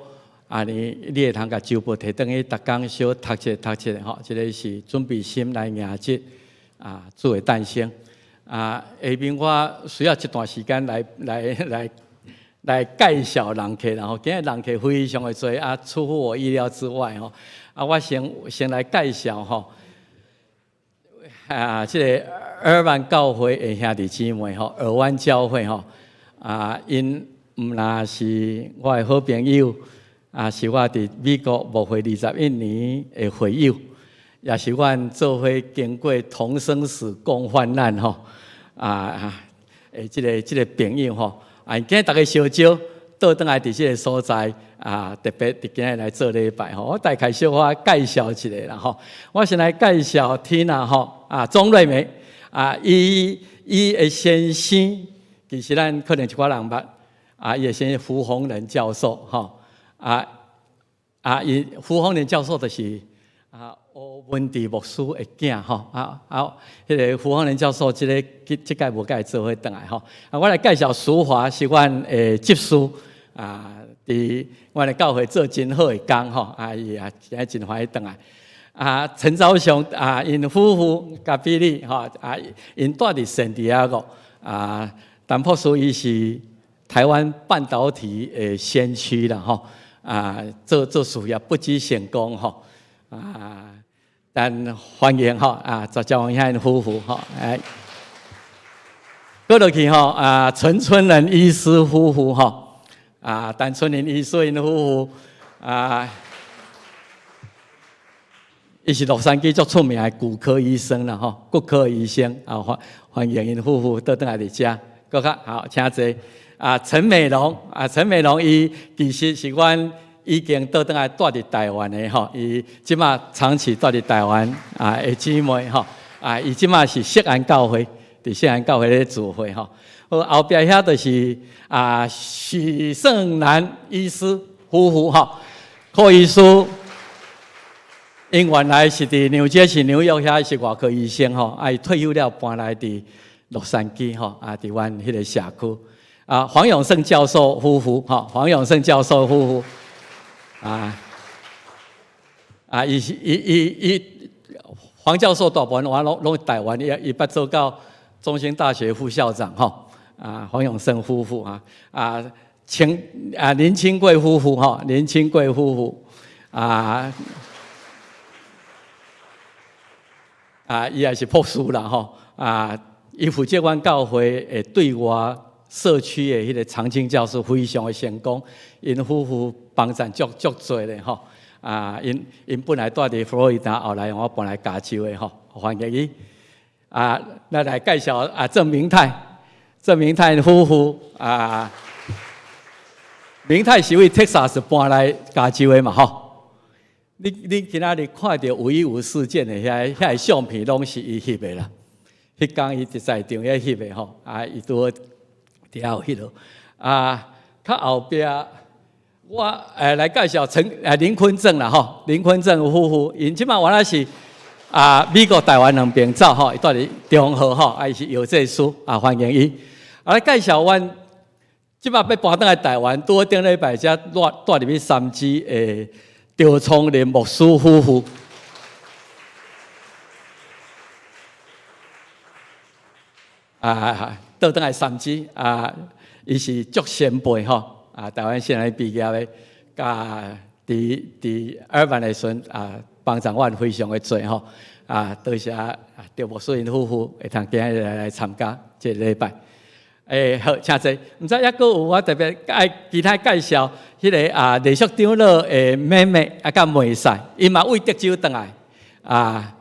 啊，你你會通共週報提轉去，逐工小讀一下讀一下吼，這个是準備心來迎接啊主的誕生。啊，下面我需要一段時間來來來來介紹人客，然後今日人客非常的濟啊，出乎我意料之外吼。啊，我先先來介紹吼。啊，這个爾灣教會的兄弟姊妹吼，爾灣教會吼，啊，𪜶毋但是我的好朋友，啊，是我佇美國牧會21年的會友，也是阮做伙經過同生死共患難吼，啊，的這个朋友吼，啊，今日逐家相招倒轉來佇這个所在啊，特別佇今日來做禮拜吼，我大概小可介紹一下啦吼。我先來介紹 Tina 吼，啊，鍾瑞梅啊，伊的先生其實咱可能一寡人捌，啊，伊的先生胡宏仁教授吼，啊啊，伊胡宏仁教授就是啊吳文治牧師的囝吼，啊啊，彼个胡宏仁教授這个這屆無共伊做伙轉來吼，啊，我來介紹淑華是阮的執事啊，佇阮的教會做真好的工吼，啊，伊也今日真歡喜轉來。啊，陳昭雄啊，𪜶夫婦佮比利吼，啊，𪜶住佇聖地亞哥啊，陳博士伊是台灣半導體的先驅啦吼，啊，做做事業不羈成功吼，啊，咱歡迎吼啊，陳昭雄𪜶夫婦吼，哎，過落去吼啊，陳春仁醫師夫婦吼，啊，陳春仁醫師𪜶夫婦啊。伊是洛杉磯足出名的骨科醫生啦，吼，骨科醫生啊，歡歡迎𪜶夫婦倒轉來佇遮，閣較好，請坐。啊，陳美容啊，陳美容伊其實是阮已經倒轉來住佇台灣的吼，伊這馬長期住佇台灣啊的姊妹吼，啊，伊這馬是錫安教會，佇錫安教會咧聚會吼。好，後壁遐就是啊許勝南醫師夫婦吼，柯醫師。𪜶原來是佇紐傑西紐約遐是外科醫生吼，啊，伊退休了搬來佇洛杉磯吼，啊，佇阮彼个社區。啊，黃永勝教授夫婦吼，黃永勝教授夫婦，啊，啊，伊是伊伊伊黃教授大部分我攏攏台灣，伊伊捌做到中興大學副校長吼，啊，黃永勝夫婦啊，啊，清啊林清貴夫婦吼，林清貴夫婦啊。啊，伊也是博士啦吼，啊，伊負責阮教會的對外社區的彼个長青教師非常的成功，𪜶夫婦幫贊足足濟咧吼，啊，𪜶𪜶本來住佇佛羅里達，後來我搬來加州的吼，歡迎伊。啊，咱來介紹啊，鄭明泰，鄭明泰夫婦啊，明泰是為 Texas 搬來加州的嘛吼。你你今仔日看著五一五事件的遐遐个相片，攏是伊翕的啦。彼工伊佇在場遐翕的吼，啊，伊拄好佇遐有翕落。啊，較後壁我來介紹陳林坤正啦吼，林坤正夫婦，𪜶這馬原來是啊美國台灣兩邊走吼，伊住佇中和吼，啊伊是藥劑師啊，歡迎伊。啊，來介紹阮這馬欲搬轉來台灣，拄好頂禮拜才蹛蹛入去三芝的趙聰林牧師夫婦，啊，倒轉來三芝啊，伊是足先輩吼，啊，台灣現在畢業的，佮佇佇爾灣的時陣啊，幫助阮非常的濟吼，啊，多謝啊，趙牧師𪜶夫婦會通今日來來參加這個禮拜。欸，好，請坐。毋知猶閣有我特別愛其他介紹，彼个啊，麗淑長老的妹妹啊，佮妹婿，伊嘛為德州轉來，啊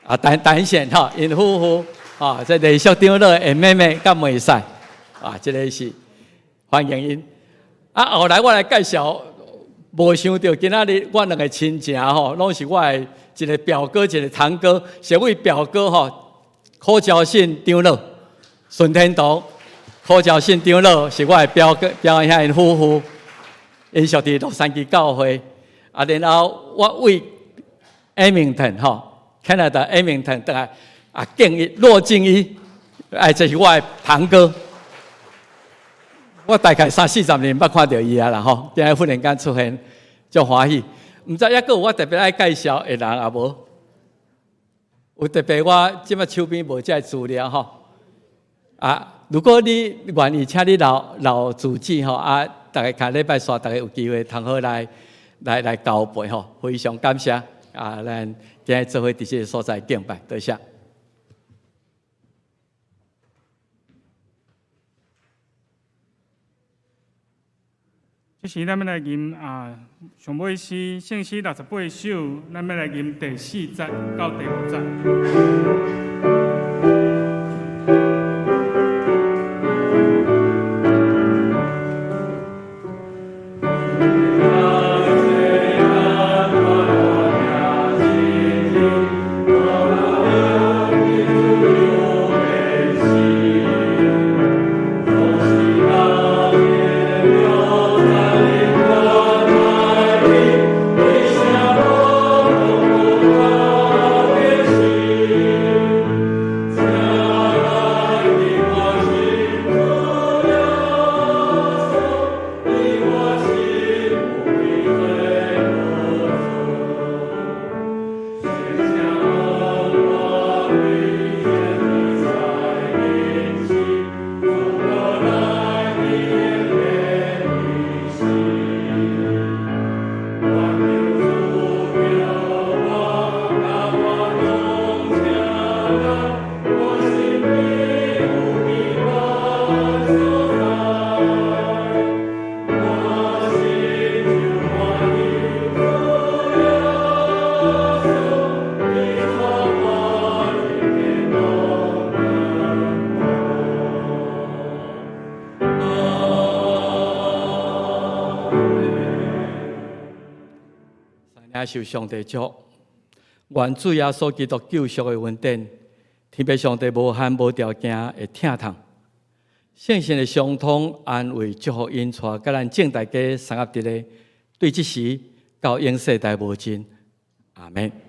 啊，陳陳賢吼，𪜶夫婦，吼，這麗淑長老的妹妹佮妹婿，啊，這个是歡迎𪜶。啊，後來我來介紹，無想著今仔日我兩个親情吼，攏是我的一个表哥，一个堂哥，是位表哥吼，柯昭信長老。順天堂柯昭信長老是我的表哥、表兄𪜶夫婦，𪜶屬佇洛杉磯教會。啊，然後我為 Edmonton 吼，Canada Edmonton 轉來啊，敬伊骆敬一，哎，這是我的堂哥。我大概三四十年捌看著伊啊啦吼，今日忽然間出現，足歡喜。毋知猶閣有我特別愛介紹的人也無？有特別我這擺手邊無這个資料吼。啊，如果你願意，請你留留住址吼，啊，逐家下禮拜紲，逐家有機會通好來來來交陪吼，非常感謝。啊，咱今日做伙佇這个所在敬拜，多謝。這時，咱欲來吟啊，上尾詩聖詩68首，咱欲來吟第四節到第五節。受上帝祝福，願主耶穌基督救贖的恩典，天父上帝無限無條件的疼痛，聖神的相通安慰祝福引帶，佮咱眾大家相合佇咧，對這時到永世代無盡。阿們。